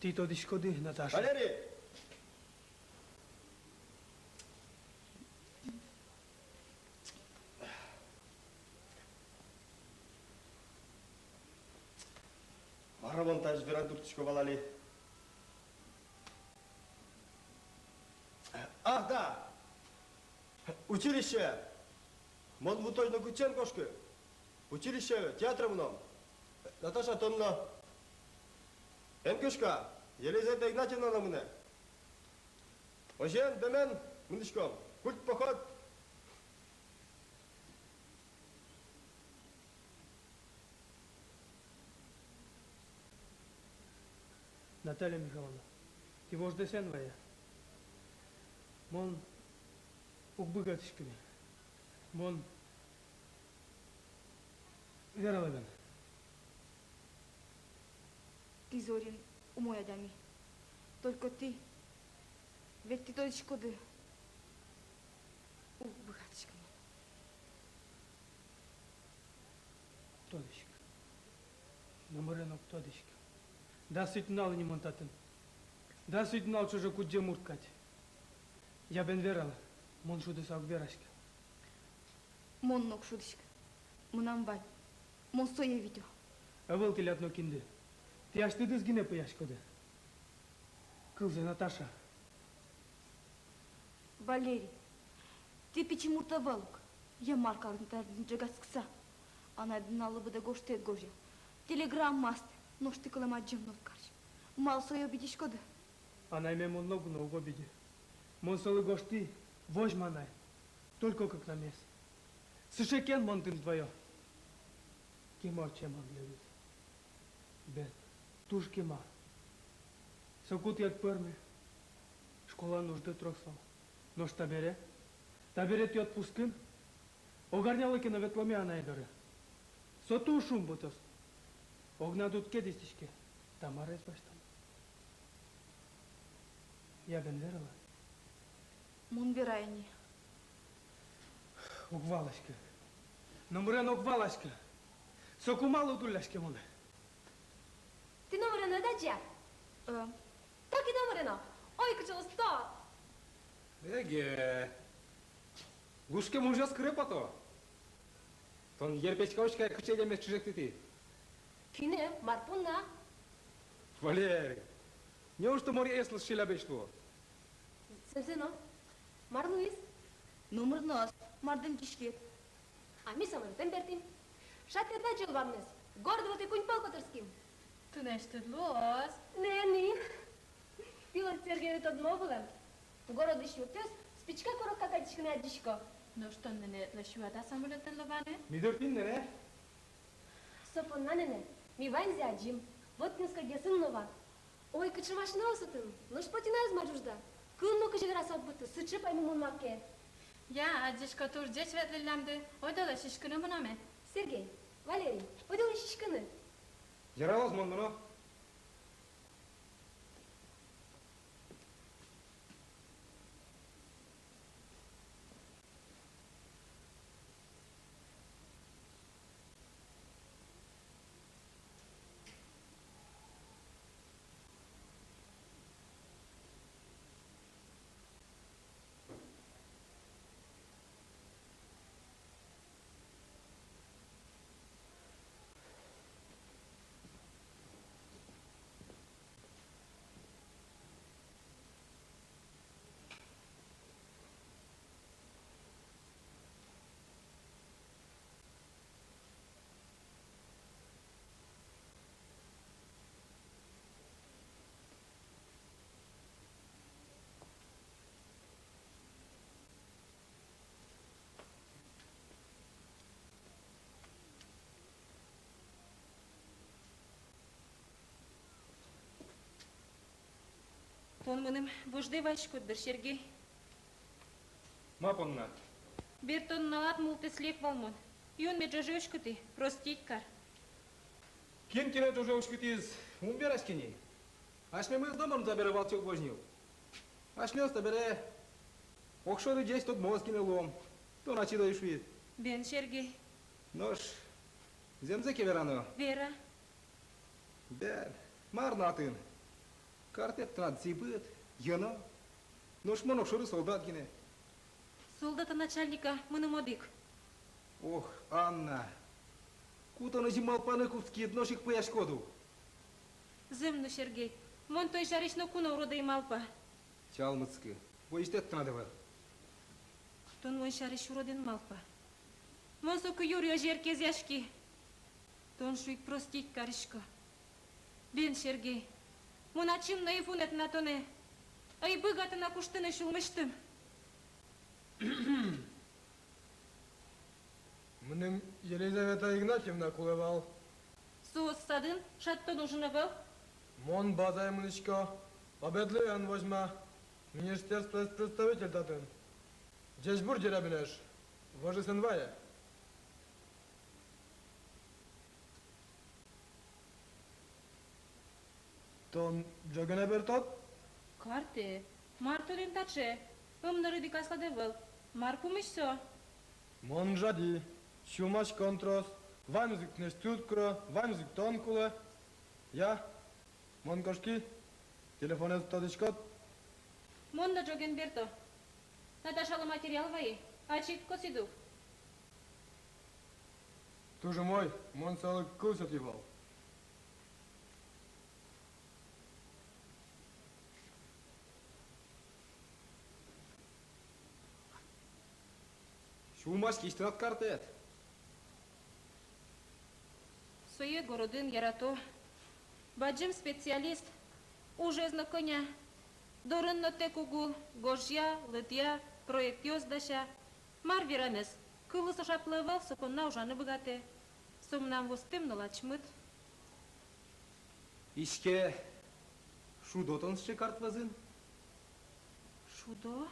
Тӥ тодӥськоды, Наташа. Валерий! Мар-о мон тазьы вераны турттӥсько вал али? Ах, да! Училище! Мон вутозь но кытчы эн кошкы. Училище, театре мыном. Наташа, тон но. Эн кышка, Елизавета Игнатьевна но мынэ. Озьыен, бен, мынӥськом. Культпоход. Наталья Михайловна, тӥ вождэс эн вае. Мон уг быгатӥськы ни. Мон вералэ, бен. Тӥ, Зорин, умой адями. Только тӥ, ведь тӥ тодӥськоды, уг быгатӥськы мон. Тодӥсько. Номыре но уг тодӥськы. Дас вить нунал ини мон татын. Дас вить нунал ӵоже кудӟем мурт кадь. Я, бен, вералэ, мон шудыса уг вераськы. Мон но уг шудӥськы. Мынам вань. Мон сое витё. Ӧвӧл тӥляд нокинды. Тӥ асьтэдыз гинэ пӧяськоды. Кылзэ, Наташа. Валерий, тӥ пичи мурт ӧвӧл ук. Я мар кароды тӥ татын ӝегатскыса? Анайды нуналлы быдэ гожтэт гожъя, телеграмма ыстэ, нош тӥ кылэм адӟемын уд карись. Малы сое обидиськоды? Анайме мон ногу но уг обиди. Мон солы гожтӥ: возьма, анай, только кыкнамес. Сыӵе кен мон тыныд ваё. Кема ортче мон тӥледыз, бен, туж кема. Соку тӥ ӧд пӧрмы, школаын ужды трос вал. Нош табере? Табере тӥ отпускын. Ог арнялы ке но ветломе анай доры. Со туж шумпотоз. Огнад уд ке дӥсьтӥське, Тамараез басьтоно. Я, бен, вералэ. Мон верай ини. Уг валаськы. Номыре но уг валаськы. Соку малы уд улляське монэ? Тӥ номыре но ӧд адӟе-а? Э. Таки номыре но. Ой, кыӵе усто! Эге. Гужкем ужъёс кыре пото. Тон, Ерпеська учкы ай, кыӵе лемез чыжектӥд. Кинэ, мар понна? Валерий, неужто моръёслэсь шелябесь луо? Зэмзэ но. Мар луиз? Номыр но ӧз, мар дэмдӥськид. А ми самолётэн бертӥм. Шат тӥледлы ӧй вал ваньмыз. Город вылтӥ куинь пол котырским. Тынэсьтыд луоз. Нэнэ. Пилот Сергейлы тодмо вылэм. Городысь юртъёс спичка коробка кадь кыскыны адӟисько. Нош тон нэнэедлэсь юад-а самолётэн лобаны? Ми дыртӥм, нэнэ. Со понна, нэнэ, ми ваньзэ адӟим. Воткинскогесым но вал. Ой, кыӵе машинаос отын! Нош плотинаез ма ӝужда? Кыл но кызьы вераса уг быдты, сыӵе паймымон маке. Я, адӟисько, туж ӟеч ветлӥллямды, ойдолэ сиськыны мыномы. Сергей, Валерий, ойдолэ сиськыны. Яралоз, мон мыно. Тон мыным вождэ вайиськод дыр, Сергей. Ма понна? Бертон нуналад мултэс лек вал мон. Юнме ӝоже уськытӥ, простить кар. Кин кинэ ӝоже уськытӥз, ум вераське ни. Асьмемыз номыр табере валче уг возь ни. Асьмеос табере огшоры ӟеч тодмоос гинэ луом. Тон ачид ӧй шуид. Бен, Сергей. Нош зэмзэ ке верано? Вера. Бен, мар на отын? Картэд тынад зӥбыт, йӧно. Нош мон огшоры солдат гинэ. Солдат-а, начальник-а, мыным одӥг. Ох, Анна, ку тон озьы малпаны кутскид, нош ик пӧяськод ук. Зэм но, Сергей, мон тон сярысь ноку но урод ӧй малпа. Чалмытскы, возьытэд тынад ӧвӧл. Тон мон сярысь урод эн малпа. Мон соку юри озьы эркезъяськи. Тон шуид, простить карисько. Бен, Сергей, мон ачим но ӧй вунэты на тонэ. Ӧй быгаты на куштыны сюлмысьтым. Мыным Елизавета Игнатьевна кулэ вал. Соос садын, шат тон ужын ӧвӧл? Мон базае мынӥсько, обедлы эн возьма, министерствоысь представитель татын. Ӟечбур, Дерябинэш, вожес эн вае. Тон ӝоген-а бертод? Картэ, мар тонэн таӵе? Ымнырыд ик аслад ӧвӧл. Мар пумысь со? Мон жади, сюлмаськон трос, ваньмыз ик тынэсьтыд куро, ваньмыз ик тон кулэ. Я, мон кошки, телефонэз тодӥськод. Мон но ӝоген берто. Наташалы материал вайи, ачид косӥд ук. Туж умой, мон солы кыл сётӥ вал. Сюлмаськись тынад картэд. Сое городын ярато. Бадӟым специалист, ужез но кӧня, дорын но тэк уг ул, гожъя, лыдъя, проектъёс дася. Мар верамез, кыллы со шаплы ӧвӧл, со понна ужаны быгатэ. Со мынам востэм но лачмыт. Иське, шудо тон сыӵе карт вӧзын? Шудо?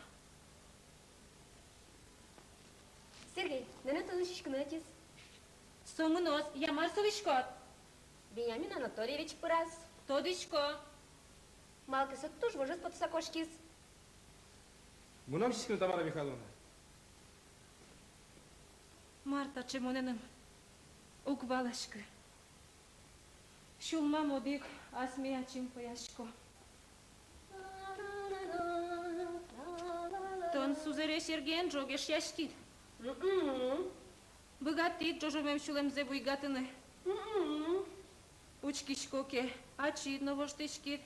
Сергей, нэнэ тонэ сиськыны ӧтиз. Со мыноз, я мар сылӥськод? Вениамин Анатольевич пыраз. Тодӥсько. Малы ке со туж вожез потыса кошкиз. Мыном сиськыны, Тамара Михайловна. Мар таӵе монэным, уг валаськы. Сюлмам одӥг, асме ачим пӧясько. Тон сузэре Сергеен ӝог эшъяськид. Мгм. Быгатӥд ӝожомем сюлэмзэ буйгатыны. Мгм. Учкисько ке, ачид но воштӥськид.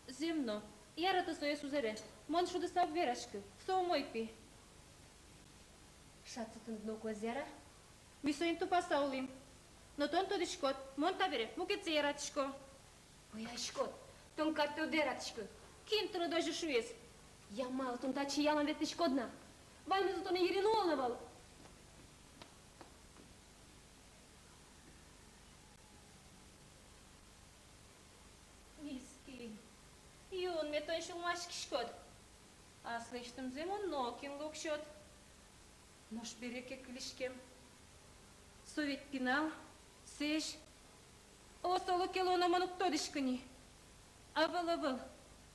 Зэм но, ярато сое, сузэре. Мон шудыса уг вераськы, со умой пи. Шат со тыныд ноку ӧз яра. Ми соин тупаса улӥм. Но тон тодӥськод, мон табере мукетсэ яратӥсько. Бояськод, тон катьтэ уд яратӥськы. Кин тыныд озьы шуиз? Я малы тон татчы ялан ветлӥськод на? Ваньмыз тонэ йырин луоз на вал. Мискинь, юнме тон сюлмаськиськод. Аслэсьтымзэ мон нокинлы уг сёт. Нош бере ке кылиськем? Со ведь пинал, сэзь. О, солы ке луоно, мон уг тодӥськы ни. Ӧвӧл, ӧвӧл.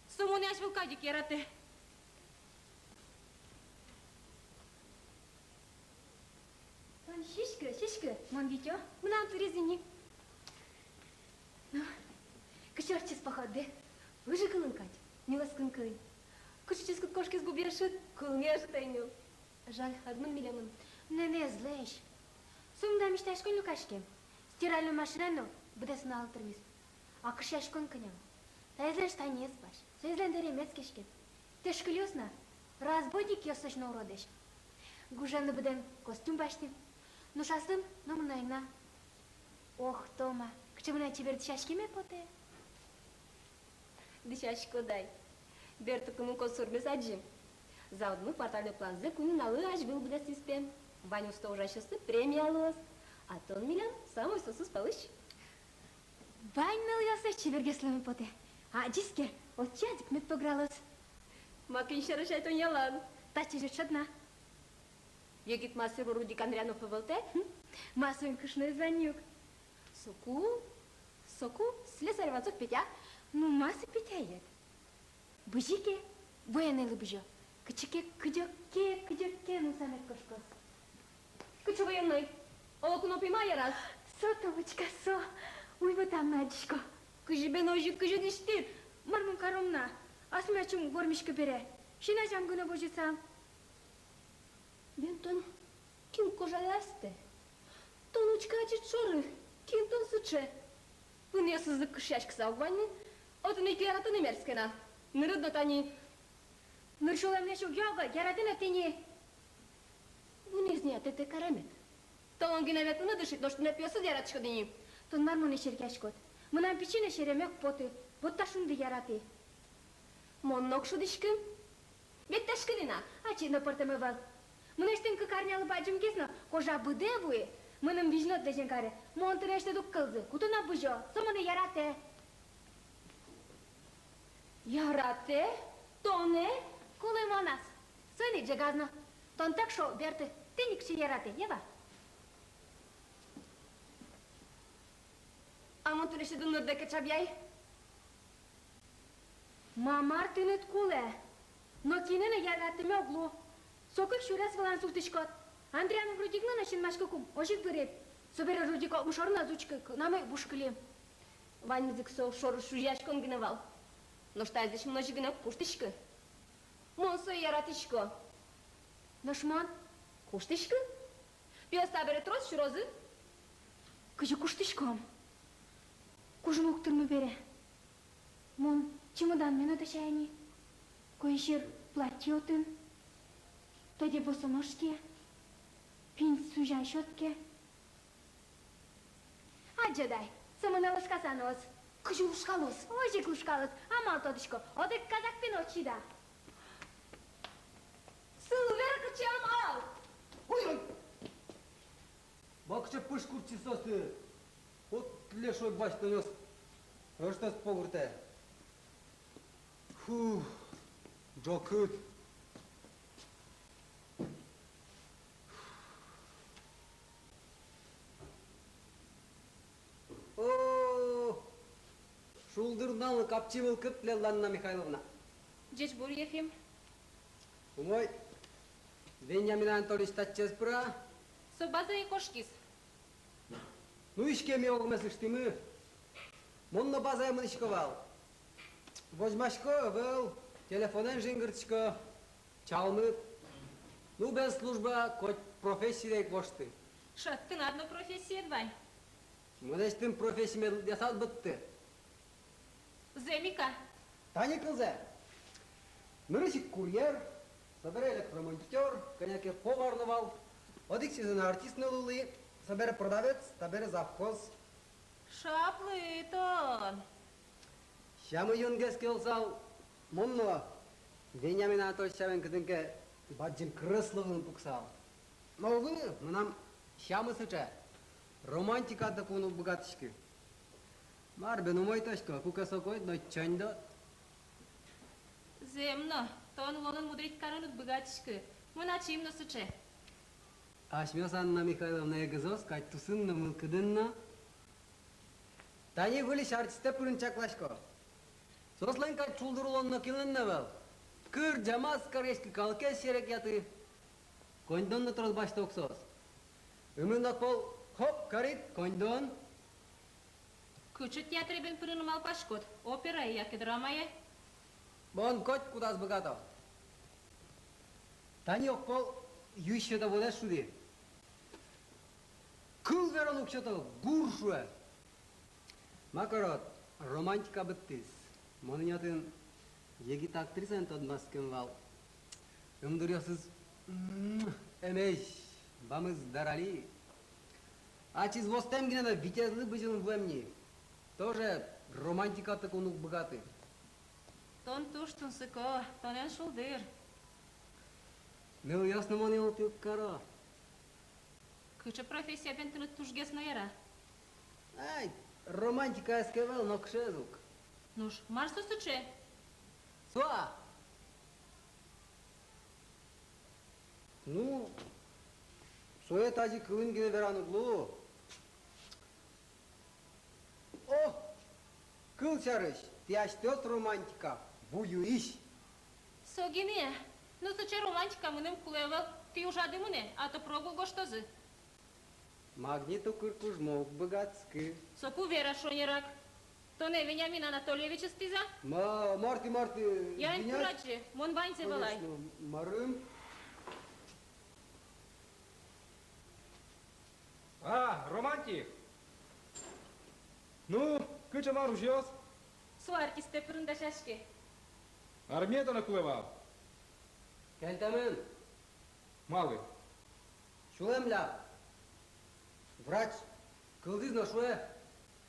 Со монэ азьвыл кадь ик яратэ. Тон сиськы, сиськы, мон витё, мынам тыриз ини. Ну, кыӵе ортчиз походды? Выжыкылын кадь, нюлэскын кылӥ. Кыӵе ческыт кошкиз губиешыд, кулмиешыд ӧй нюл. Жаль, ӧд мын милемын. Нэнэ ӧз лэзь. Сомында мисьтаськон люкаськем. Стиральной машинаен но быдэс нунал тырмиз. А кышъяськон кӧня? Таизлэн штанез пась, соизлэн дэремез кеськем. Тышкылъёс на, разбойникъёслэсь но уродэсь. Гужемлы быдэн костюм басьтӥм. Нош аслым номыр но ӧй на. Ох, Тома, кыӵе мынам чебер дӥсяськеме потэ. Дӥсяськод ай. Бертыкумы косормес адӟи. Заводмы квартальной планзэ куинь нуналлы азьвыл быдэстӥз пе. Вань усто ужасьёслы премия луоз. А тон милям самой соосыз пӧлысь. Вань нылъёслэсь чебергес луэме потэ. Адӟиське, отчы адӟиське мед погралоз. Ма, кин сярысь ай тон ялан? Татчы ӧжыт шӧдӥськод на. Егит мастер Рудик Андрианов ӧвӧл-а? Хм, ма, соин кышноез вань ук. Соку, соку слесарь Ванцов Петя. Ну, ма со Петяед. Бызи ке, военнойлы бызё. Кыӵе ке кыдёке, кыдёке нуса мед кошкоз. Кыӵе военной? Оло, куно пима яраз? Со, Томочка, со. Уйвӧтам но адӟисько. Кызьы бен озьы кызьы дӥсьтӥд? Мар мон каром на? Асме ачим вормиське бере, син азям гинэ возьысал. Бен тон кин кожалэ астэ? Тон учкы ачид шоры, кин тон сыӵе? Вынъёсызлы кышъяськыса уг вань ни. Отын ик яратыны мерзке на. Нырыд но тани. Ныр сюлэмлэсь уг ёлго, яратыны тӥни. Вынэз ни, а тэтэ каремед. Толон гинэ ветлыны дышид, нош туннэ пиосыд яратӥськод ини. Тон мар монэ серекъяськод? Мынам пичи но сереме уг поты, вот та шунды яратӥ. Мон но уг шудӥськы. Ведь ташкылина, ачид но пӧртэм ӧвӧл. Мынэсьтым кык арнялы бадӟымгес но, кожа быдэ вуи, мыным визьнод лэзен каре. Мон тынэсьтыд уг кылзы, кутоно бызё, со монэ яратэ. Яратэ? Тонэ? Кулэ моназ. Соин ик ӝегаз но. Тон тэк шо, берты, тӥни кыӵе яратэ, Ева. А мон тынэсьтыд нырдэк ке чабъяй? Ма, мар тыныд кулэ? Нокинэ но яратыме уг лу. Соку ик сюрес вылын султӥськод. Андрианов Рудикмы но синмаськыкум озьы ик бырид. Собере Рудик укмыс шоры но ӧз учкы, кыкнамы бушкылим. Ваньмыз ик со шоры шузияськон гинэ вал. Нош таизлэсь мон озьы гинэ уг куштӥськы. Мон сое яратӥсько. Нош мон? Куштӥськы. Пиос табере трос сюрозы. Кызьы куштӥськом? Кужым уг тырмы бере. Мон чемоданме но дасяй ини. Куинь сюрс платье отын. Тӧдьы босоножки. Пинь сузян щётка. Адӟод ай, со монэ лушкаса нуоз. Кызьы лушкалоз? Озьы ик лушкалоз. Амал тодӥсько. Одӥг казак пинь ӧд чида. Сылвер кыӵе амал! Ой-ой! Ма, кыӵе пыж куртчиз соосты! Вот лешой басьтонъёс, ӧжытыз погыртэ. Фу, ӝокыт. О, шулдыр нуналлы капчи мылкыд тӥледлы, Анна Михайловна. Ӟечбур, Ефим. Умой. Вениамин Анатольевич татчы ӧз пыра? Со базае кошкиз. Ну, иське, ми огмес ыштӥмы. Мон но базае мынӥсько вал. Возьмасько ӧвӧл, телефонэн жингыртӥсько. Чалмыт. Ну, бен служба, коть профессиедэ ик вошты. Шат, тынад но профессиед вань. Мынэсьтым профессиме лыдъясад быдты. Зэм ик-а? Тани кылзэ. Нырысь ик курьер, собере электромонтёр, кӧня ке повар но вал. Одӥг сезонэ артист но луылӥ, собере продавец, табере завхоз. Шаплы тон. Сямы юнгес ке луысал, мон но Вениамин Анатольевич сямен кытын ке бадӟым кресло вылын пуксал. Но ӧвӧл, мынам сямы сыӵе: романтикатэк улыны уг быгатӥськы. Мар бен, умой-то, куке со куать но чоньдод. Зэм но, тон улонын мудрить карыны уд быгатӥськы, мон ачим но сыӵе. Асьмеос Анна Михайловна егызъёс кадь тусын но, мылкыдын но. Тани выльысь артистэ пырыны чакласько. Соослэн кадь шулдыр улон нокинлэн но ӧвӧл. Кырӟа, маскаръяськы, калыкез серекъяты. Коньдон но трос басьто ук соос. Ымын огпол хоп карид — коньдон. Кыӵе театре бен пырыны малпаськод? Операе яке драмае? Мон котькудаз быгато. Тани огпол юись сёто, водэс шуди. Кыл вераны уг сёто, гур шуэ. Ма карод, романтика быдтӥз. Мон ини отын егит актрисаен тодматскем вал. Ымдуръёсыз, м-м, эмезь, бамыз дарали. Ачиз востэм гинэ но витезлы бызьылыны вуэм ни. Тоже романтикатэк улыны уг быгаты. Тон туж тунсыко, тонэн шулдыр. Нылъёс но монэ ултӥ уг каро. Кыӵе профессия бен тыныд тужгес но яра? Ай, романтикаез ке ӧвӧл, нокыӵеез ук. Нош мар со сыӵе? Со-а? Ну, сое тазьы кылын гинэ вераны уг луы. О, кыл сярысь, тӥ асьтэос романтика, ву юись. Со гинэ-а? Ну, сыӵе романтика мыным кулэ ӧвӧл, тӥ ужады мынэ, а то прогул гожтозы. Магнит укыр кужмо уг быгатскы. Соку вера шонерак. Тонэ Вениамин Анатольевич ыстӥз-а? Ма, мар тӥ, мар тӥ. Я, эн курадӟы, мон ваньзэ валай. Конечно, марым. А, романтик! Ну, кыӵе мар ужъёс? Со артистэ пырыны дасяське. Армие тонэ кулэ вал. Кельтэмын. Малы? Сюлэм ляб. Врач кылзӥз но шуэ,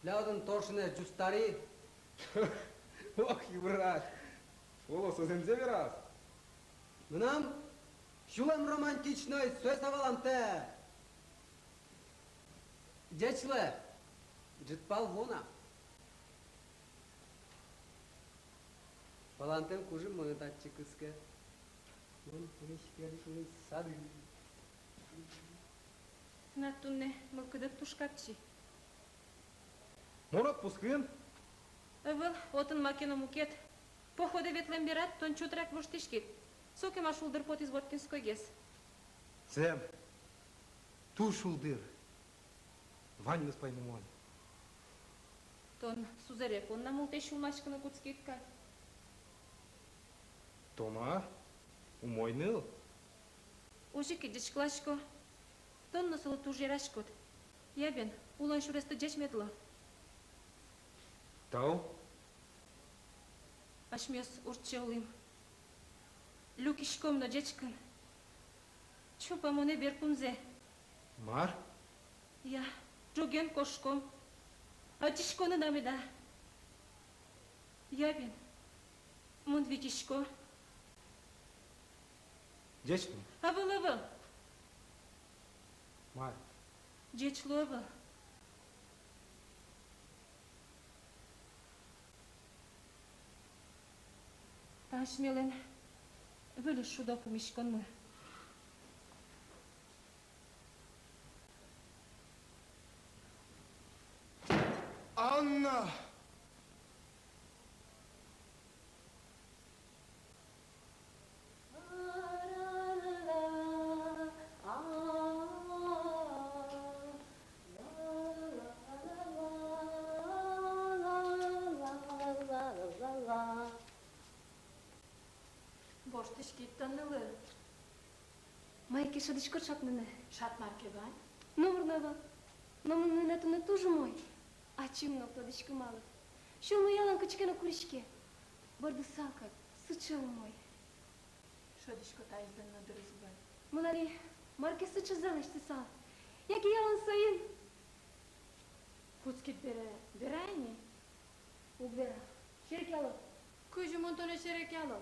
тӥляд отын торшинэз ӟустари. Ох, и врач! Оло, со зэмзэ вераз? Мынам сюлэм романтичной, сое со валантэ. Ӟеч луэ, ӝытпал вуо на. Валантэм кужым монэ татчы кыске. Мон пумиське али шуыны сады. Тынад туннэ мылкыдыд туж капчи. Мон отпускын. Ӧвӧл, отын маке но мукет. Походэ ветлэм берад тон чутрак воштӥськид. Сокем-а шулдыр потӥз Воткинскойгес? Зэм, туж шулдыр. Ваньмыз паймымон. Тон сузэре понна мултэс сюлмаськыны кутскид кадь. Тома умой ныл. Озьы ик ӟечкыласько. Тон но солы туж яраськод. Я бен, улон сюресты ӟеч мед луо. Тау. Асьмеос уртче улӥм. Люкиськом но ӟечкын. Чупа монэ берпумзэ. Мар? Я, ӝоген кошком. Адӟиськоды на меда? Я бен, мон витисько. Ӟеч лу. Ӧвӧл, ӧвӧл. Мар? Ӟеч лу, ӧвӧл. Та асьмелэн выльысь шудо пумиськонмы. Анна! Воштӥськид тон, нылы. Мае ке шӧдӥськод шат мынэ? Шат мар ке вань. Номыр но ӧвӧл. Но мон, нэнэ, тонэ туж умой. Ачим но, уг тодӥськы малы, сюлмы ялан кыӵе ке но куриське. Бӧрдысал кадь, сыӵе умой. Шӧдӥсько, таизлэн но дырыз вань. Мон али мар ке сыӵезэ лэсьтысал. Яке ялан соин. Кутскид бере, вера ини. Уг вера. Серекъяло. Кызьы мон тонэ серекъяло?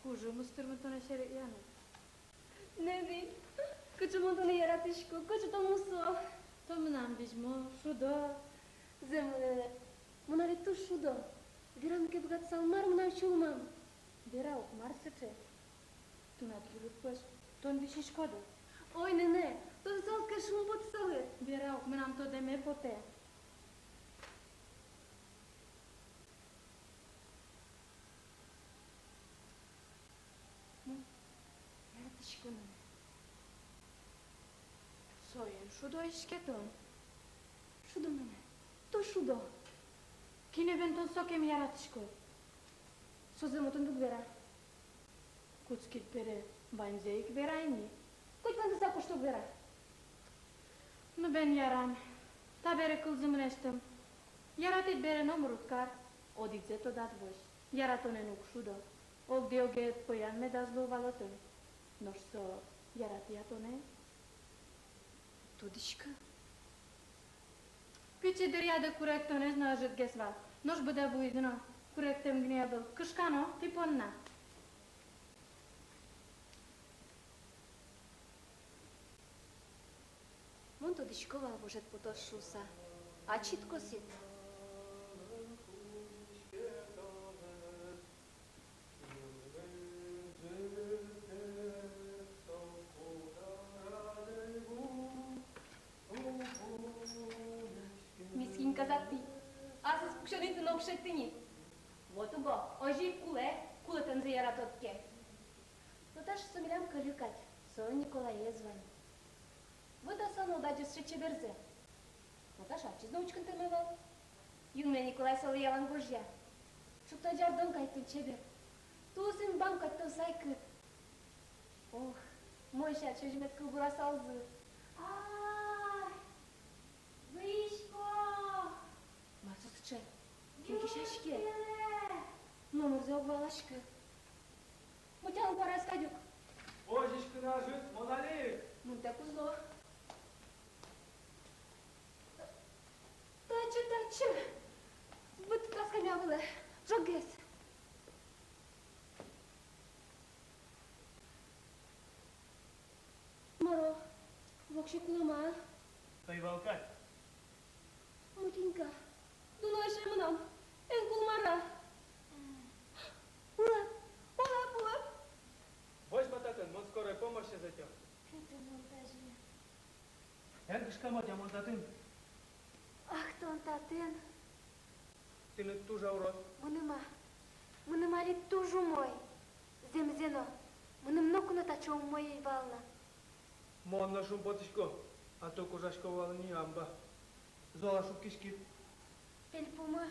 Кужым ыстырмы тонэ серекъяны. Нэнэ, кыӵе мон тонэ яратӥсько, кыӵе тон мусо. Тон мынам визьмо, шудо. Зэм, нэнэ, мон али туж шудо. Вераны ке быгатысал, мар мынам сюлмам. Вера ук, мар сыӵе. Тынад йырыд пӧсь, тон висиськод-а? Ой, нэнэ, тодысал ке, шумпотысал ик. Вера ук, мынам тодэме потэ. Мон яратӥсько, нэнэ. Соин шудо-а, иське, тон? Шудо, нэнэ, туж шудо. Кинэ бен тон сокем яратӥськод? Созэ мон тыныд уг вера. Кутскид бере, ваньзэ ик вера ини. Коть вандыса кошты, уг вера. Ну бен, ярам. Табере кылзы мынэсьтым. Яратӥд бере, номыр уд кар, одӥгзэ тодад возь: яратонэн уг шудо. Огдэ-огед пӧян медаз луы вал отын. Нош со яратэ-а тонэ? Уг тодӥськы. Пичи дыръяды куректонэз но ӧжытгес вал. Нош быдэ вуиз но, куректэм гинэ ӧвӧл, кышкано тӥ понна. Мон тодӥсько вал, вожед потоз шуыса. Ачид косӥд. Мискинь казак тӥ. Аслыз пуксёнытӥ но уг шедьты ни. Вот уго, озьы ик кулэ, кулэ тонзэ яратод ке. Наташ со милям кӧльы кадь, солэн Николаез вань. Вот аслам но адӟоз сыӵе чеберзэ. Наташ ачиз но учкыны тырме вал. Юнме Николай солы ялан гожъя. Шукто ӟардон кадь тон чебер. Тулыс инбам кадь тон сайкыт. Ох, мон сярысь озьы мед кылбурасалзы. Ай, выйисько. Мар со сыӵе? Кин кесяське? Номырзэ уг валаськы. Мутялэн куараз кадь ук. Озьы ик кынажыт, мон али. Мынтэк уз лу. Татчы, татчы. Быд каскамъя вылэ. Ӝоггес. Мар-о, воксё кулэм-а? Ӧй вал кадь. Мотенька, дуно эше мынам, эн кул мар-а? Улэп, улэп, улэп. Возьма татын, мон скорой помощез ӧтё. Кытын мон тазьы? Эн кышка, Мотя, мон татын. Ах, тон татын. Тыныд туж-а урод? Мыным-а? Мыным али туж умой. Зэмзэ но, мыным ноку но таӵе умой ӧй вал на. Мон но шумпотӥсько, а то кожасько вал ини амба. Зол-а шуккиськид? Пельпумы.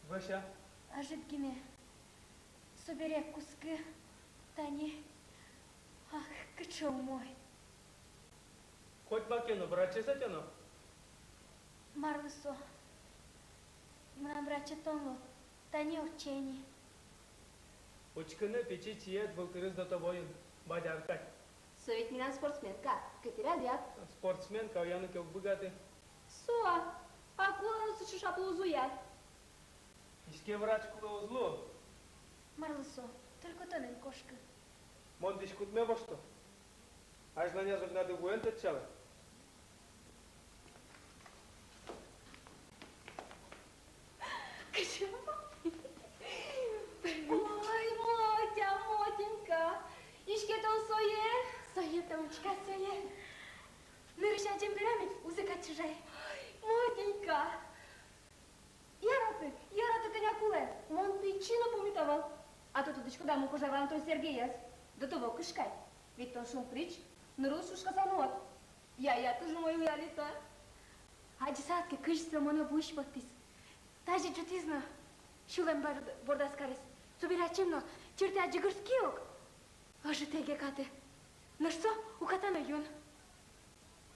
Вӧсь-а? Ӧжыт гинэ. Собере куски, тани. Ах, кыӵе умой. Коть бакель но врачез ӧтёно. Марлы со? Мынам враче тон луод, тани ортче ини. Учкыны пичи чиед вылтырыз дотовоын, бадяр кадь. Со ведь милям спортсменка, кыӵе ряд. Спортсменка уяны ке уг быгаты. Со-а? А кулэ но сыӵе шаплы уз уя. Иське, врач кулэ уз лу. Марлы со? Только тон эн кошкы. Мон дӥськутме вошто. Азьланяз огнады вуэн тэтчалэ. Кызьы? Ой, Мотя, Мотенька. Иське, тон сое? Сое, Томочка, сое. Нырысь адӟем бере ик узы кадь чыжай. Ой, Мотенька. Яраты, яраты, кӧня кулэ. Мон пичи но пумит ӧвӧл. А то, тодӥськод-а, мон кожай вал тон Сергеез. Дотово кышкай. Ведь тон шумприч, нырысь шушкаса нуод. Я, я, туж умой уяли та. Адӟысалыд ке, кызьы со монэ вуысь поттӥз. Тазьы ӝутӥз но, сюлэм борд-, бордаз кариз. Собере ачим но чыртэ, адӟиськи ук. Ӧжыт ӧй ке каты. Нош со уката но юн.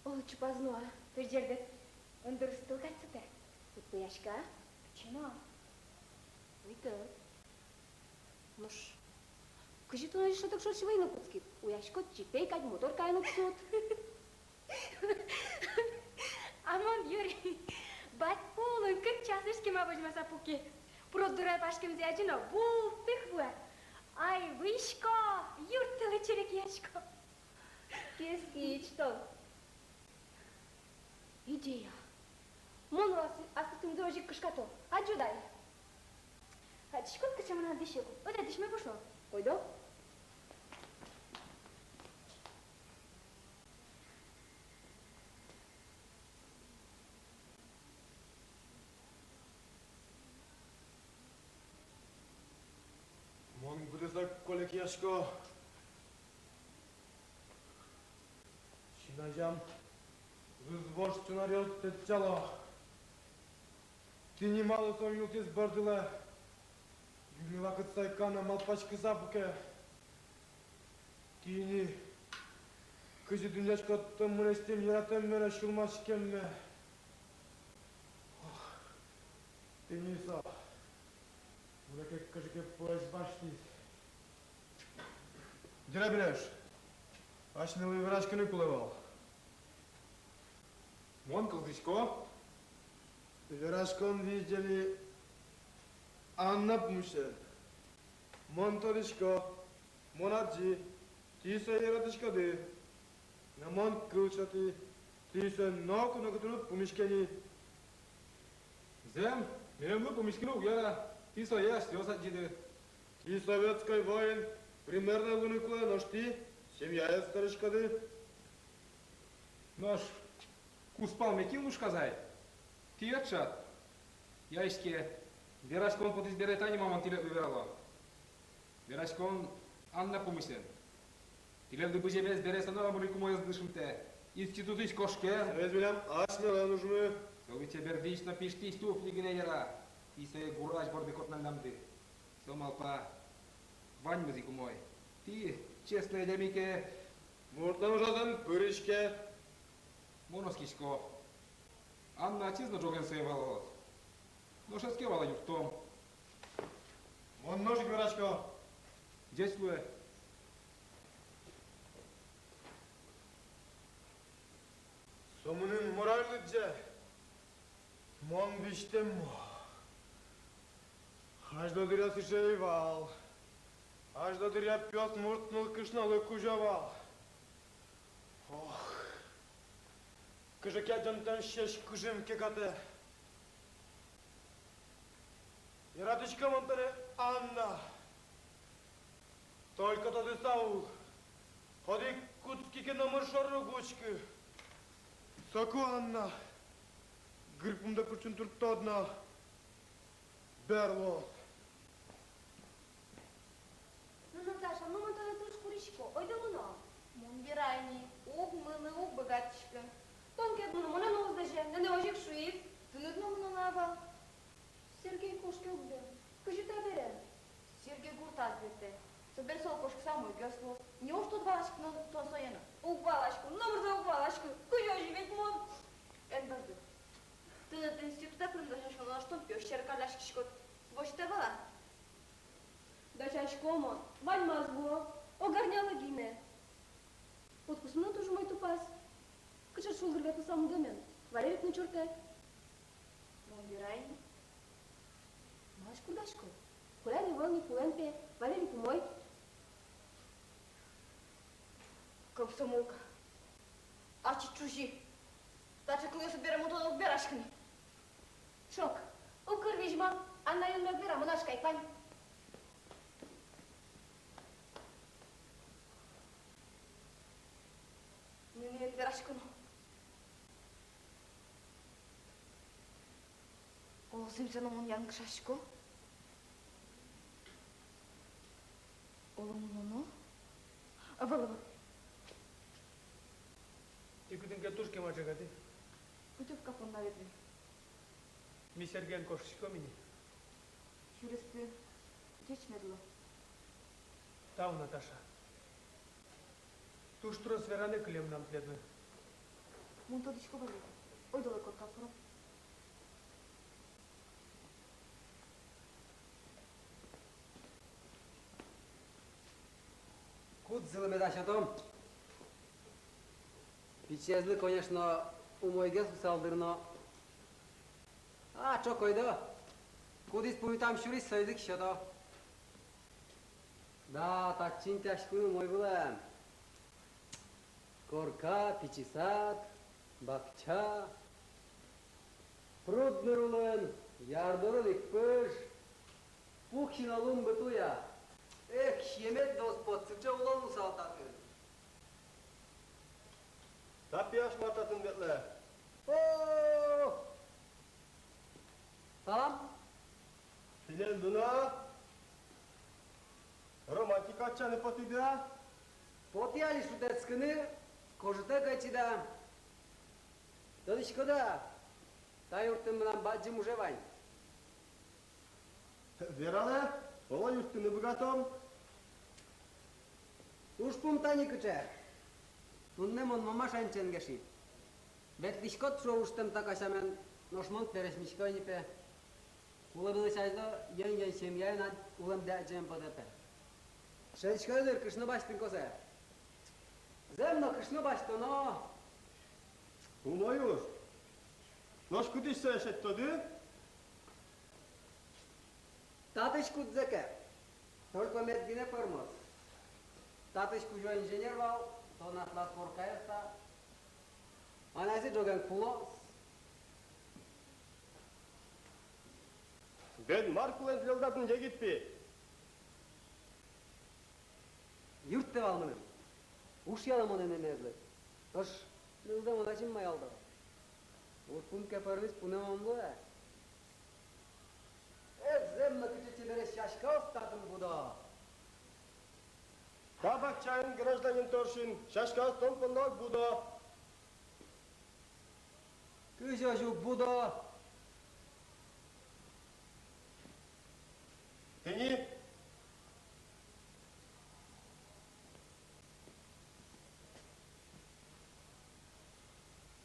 Оло, чупаз но-а, пӧрӟердэт? Ӧндырыс тыл кадь сыӵе. Уд пӧяськы-а? Пичи но. Уйдо. Нош кызьы тон озьы шӧдӥськод, шӧдӥськод, вӧйыны кутскид? Уяськод, чипей кадь, моторкаен уг суд. А мон, юри, бадьпу улын кык часлэсь кема возьмаса пуки. Пруд дурай пашкемзэ адӟи но, бултых вуэ. Ай, выйисько, юрттылэ, черекъясько. Кескич тон. Идея. Мон но ас-, аслыдтымзэ озьы ик кышкато. Адӟод ай. Адӟиськод, кыӵе мынам дӥсьёк. Ойдо, дӥсьме пушо. Ойдо. Мон быдэсак куалекъясько. Син азям выз вож сценарийёс тэтчало. Тӥни малы со юлтӥз бордылэ. Юнме вакыт сайка но малпаськыса пуке. Тӥни кызьы дунъяськод тон мынэсьтым яратэмме но сюлмаськемме. Ох, тӥни со. Мынэсьтым кыӵе ке пуэсь басьтӥз. Дерябинэш, асьмелы вераськыны кулэ вал. Мон кылзӥсько. Вераськон визьдэ ни Анна пумысен. Мон тодӥсько, мон адӟи, тӥ сое яратӥськоды. Но мон кыл сётӥ, тӥ сое ноку но кытын уд пумиське ни. Зэм, милемлы пумиськыны уг яра, тӥ сое асьсэос адӟиды. Тӥ советской воин, примерной луыны кулэ, нош тӥ семьяез сӧриськоды. Нош кузпалме кин лушказ ай? Тӥ ӧд шат. Я, иське, вераськон потӥз бере, тани ма мон тӥледлы верало. Вераськон Анна пумысен. Тӥледлы быземез бере, со номыр ик умоез дышымтэ. Институтысь кошке. Со ведь милям асьмелэн ужмы. Со ведь чебердӥсь но пиштӥсь туфли гинэ яра. Тӥ сое гурась борды котнальнамды. Со малпа, ваньмыз ик умой. Тӥ честной адями ке. Муртлэн ужазы эн пыриське. Мон оскисько. Анна ачиз но ӝоген сое валалоз. Нош эске вала юрттом. Мон нош ик верасько. Ӟеч луэ. Со мыным мораль лыдӟе. Мон визьтэм. Азьло дыръя сыӵе ӧй вал. Азьло дыръя пиосмурт нылкышнолы кузё вал. Ох, кыӵе ке адӟонтэм сьӧсь кужым кекатэ. Яратӥсько мон тонэ, Анна. Только тодыса ул. Одӥг кутски ке, номыр шоры уг учкы. Соку, Анна, гырпумдэ пырчун турттод но, бер луоз. Ну, Наташа, мон тонэ туж курисько, ойдо мыном. Мон верай ни, уг мыны, уг быгатӥськы. Тон ке ӧд мыны, монэ но уз лэзе, нэнэ озьы ик шуиз. Тыныд но мыноно ӧвӧл. Сергей кошке ук бен. Кызьы та бере? Сергей гуртаз ветлэ. Собере солы кошкыса умойгес луоз. Неужто уд валаськы но тон сое но? Уг валаськы, номыр но уг валаськы. Кызьы озьы, ведь мон. Эн бӧрды. Тыныд институтэ пырыны дасяськоно, нош тон пиос сьӧры калляськиськод. Возьыт-а вал-а? Дасясько мон, ваньмаз луо, ог арнялы гинэ. Отпускмы но туж умой тупаз. Кыӵе шулдыр ветлыса мудэмын, Валерик но чуртэ. Мон верай ни. Малы курдаськод? Коля ни ӧвӧл ни, кулэ эн пе, Валерик умой. Комсомолка. Ачид чузи. Таӵе кылъёсыд бере мон тонэн уг вераськы ни. Шок. Уг кыр визьмо, Анна юнме уг вера, мон ачкай пань. Нэнэ эн вераськы но. Оло, зэмзэ но мон янкышасько? Оло, мон но? Ӧвӧл, ӧвӧл. Тӥ кытын ке туж кема ӝегады. Путёвка понна ветлӥ. Ми Сергеен кошкиськом ини. Сюресты ӟеч мед луо. Тау, Наташа. Туж трос вераны кылем мынам тӥледлы. Мон тодӥсько вал. Ойдолэ корка пыром. Кудзылы меда сётом? Пичиезлы, конечно, умойгес луысал дыр но. А, ӵок ойдо. Кудӥз пумитам сюриз, соиз ик сёто. Да, татчы интыяськыны умой вылэм. Корка, пичи сад, бакча. Пруд ныр улын, яр дорын ик пыж. Пуксьы но лумбыт уя. Эх, сиемед но уз поты, сыӵе улон луысал татын. Та пияш мар татын ветлэ? О! Салам. Тӥледлы но романтика ӧтчаны потӥды-а? Потӥ али шутэтскыны, кожытэ кадь чида. Тодӥськод-а, та юртын мынам бадӟым уже вань. Вералэ, оло, юрттыны быгатом. Ужпум тани кыӵе. Туннэ мон мамашаен ченгеши. Ветлӥськод шуо ужтэм та касямен, нош мон пересьмисько ини, пе. Кулэ вылысь азьло ен-ен семьяен ад улэмдэ адӟеме потэ, пе. Шӧдӥськод дыр, кышно басьтыны косэ. Зэм но, кышно басьтоно. Умой уж. Нош кытысь сое шедьтоды? Татысь кудзэ ке. Только мед гинэ пӧрмоз. Татысь кузё инженер вал, тон аслад коркаез та. Анайзы ӝоген кулоз. Бен, мар кулэ тӥледлы татын, егит пи? Юрттэ вал мыным. Ушъяло монэ нэнэезлы. Нош нылзэ мон ачим маялто. Ужпум ке пӧрмиз, пунэм ӧм луэ. Эх, зэм но, кыӵе чебересь сяськаос татын будо. Та бакчаын, гражданин Торшин, сяськаос тон понна уг будо. Кызьы озьы уг будо? Тӥни.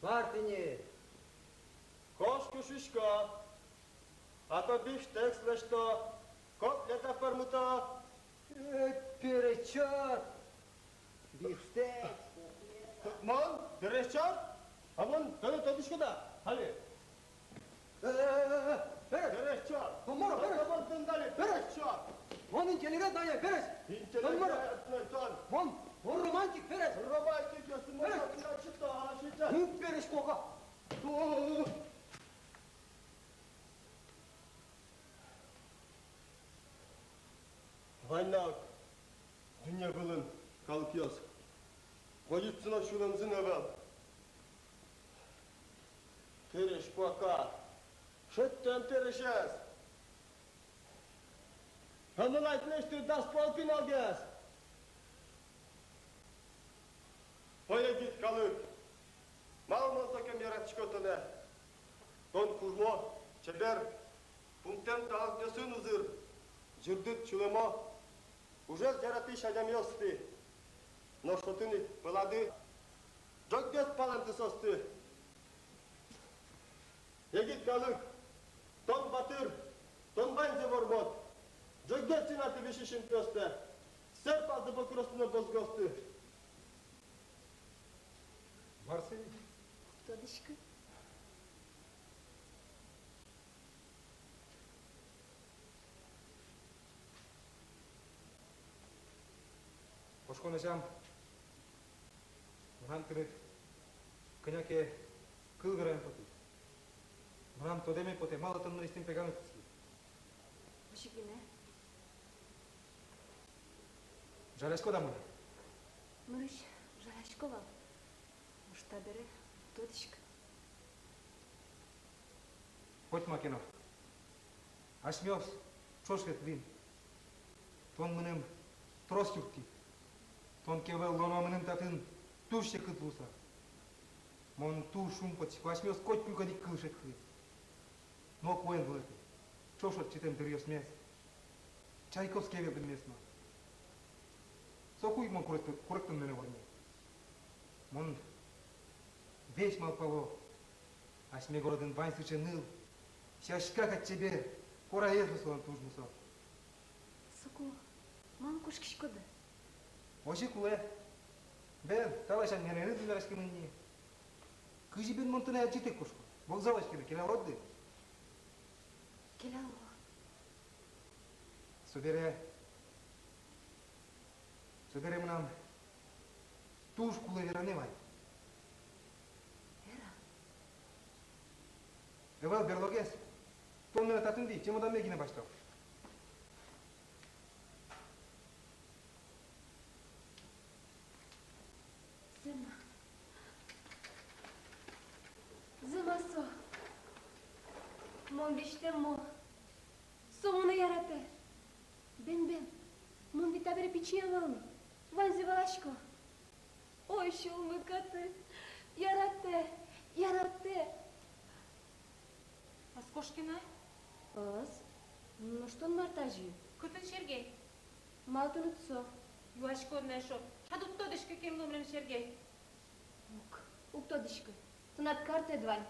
Мар тӥни? Кошкы, шуисько. А то бифштекс лэсьто, котлета пӧрмыто. Э, пересьёс. Бифштекс. Мон? Пересьёс? А мон тонэ тодӥсько-а али? Э, э, э, э, пересь! Пересьёс! Тон мар-о, пересь! Мон тонэ али пересьёс! Мон интеллигент на я, пересь! Интеллигент на тон! Мон, мон романтик, пересь! Романтик, если мон... Пересь! Тон ачид, то ачид. Ну, пересь, кока! О! Вань на ук дунне вылын калыкъёс. Возьытсы но сюлэмзы но ӧвӧл. Пересь, кока. Шедьтэм пересез. А мон ай тӥлесьтыд дас пол пиналгес. О, егит калык! Малы мон сокем яратӥсько тонэ? Тон кужмо, чебер, пумтэм талантъёсын узыр, ӟырдыт сюлэмо. Ужез яратӥсь адямиосты, нош отын ик пӧлады ӝоггес палэнты соосты. Егит калык, тон батыр, тон ваньзэ вормод. Ӝоггес синаты висись интыостэ, сэрпалты бокыросты но бозгыосты. Мар со ини? Уг тодӥськы. Кошкон азям мынам тыныд кӧня ке кыл вераме потэ. Мынам тодэме потэ, малы тон мынэсьтым пеганы кутскид. Озьы гинэ. Жаляськод-а монэ? Нырысь жалясько вал. Нош табере уг тодӥськы. Котьма ке но, асьмеос ӵош ветлӥм. Тон мыным трос юрттӥд. Тон ке ӧвӧл луоно мыным татын, туж секыт луысал. Мон туж шумпотӥсько, асьмеос котькуд одӥг кыл шедьтӥм. Но куэн вылэ тӥ ӵош ортчытэм дыръёсмес. Чайковский ветлэммес но. Соку ик мон куректон, куректон мынэ вормед. Мон Весь малпало: асьме городын вань сыӵе ныл, сяська кадь чебер, куараез но солэн туж мусо. Соку малы кошкиськоды? Озьы кулэ. Бен, та ласянь милемыз но вераськемын ни. Кызьы бен мон тонэ адӟытэк кошко? Вокзалозь ке но келялод-а? Келяло. Собере, собере мынам туж кулэ веранэ вань. Вера. Ӧвӧл, берлогес. Тон монэ татын вить, чемодане гинэ басьто. Зэм-а? Зэм-а со? Мон визьтэм мон. Со монэ яратэ. Бен, бен, мон ведь табере пичи ӧвӧл ни, ваньзэ валасько. Ой, сюлмы каты, яратэ, яратэ. Ӧз кошке на? Ӧз. Нош тон мар тазьы? Кытын Сергей? Малы тыныд со? Юаськод на эшшо. Тат уд тодӥськы, кин луэ милем Сергей? Уг, уг тодӥськы. Тынад картэд вань.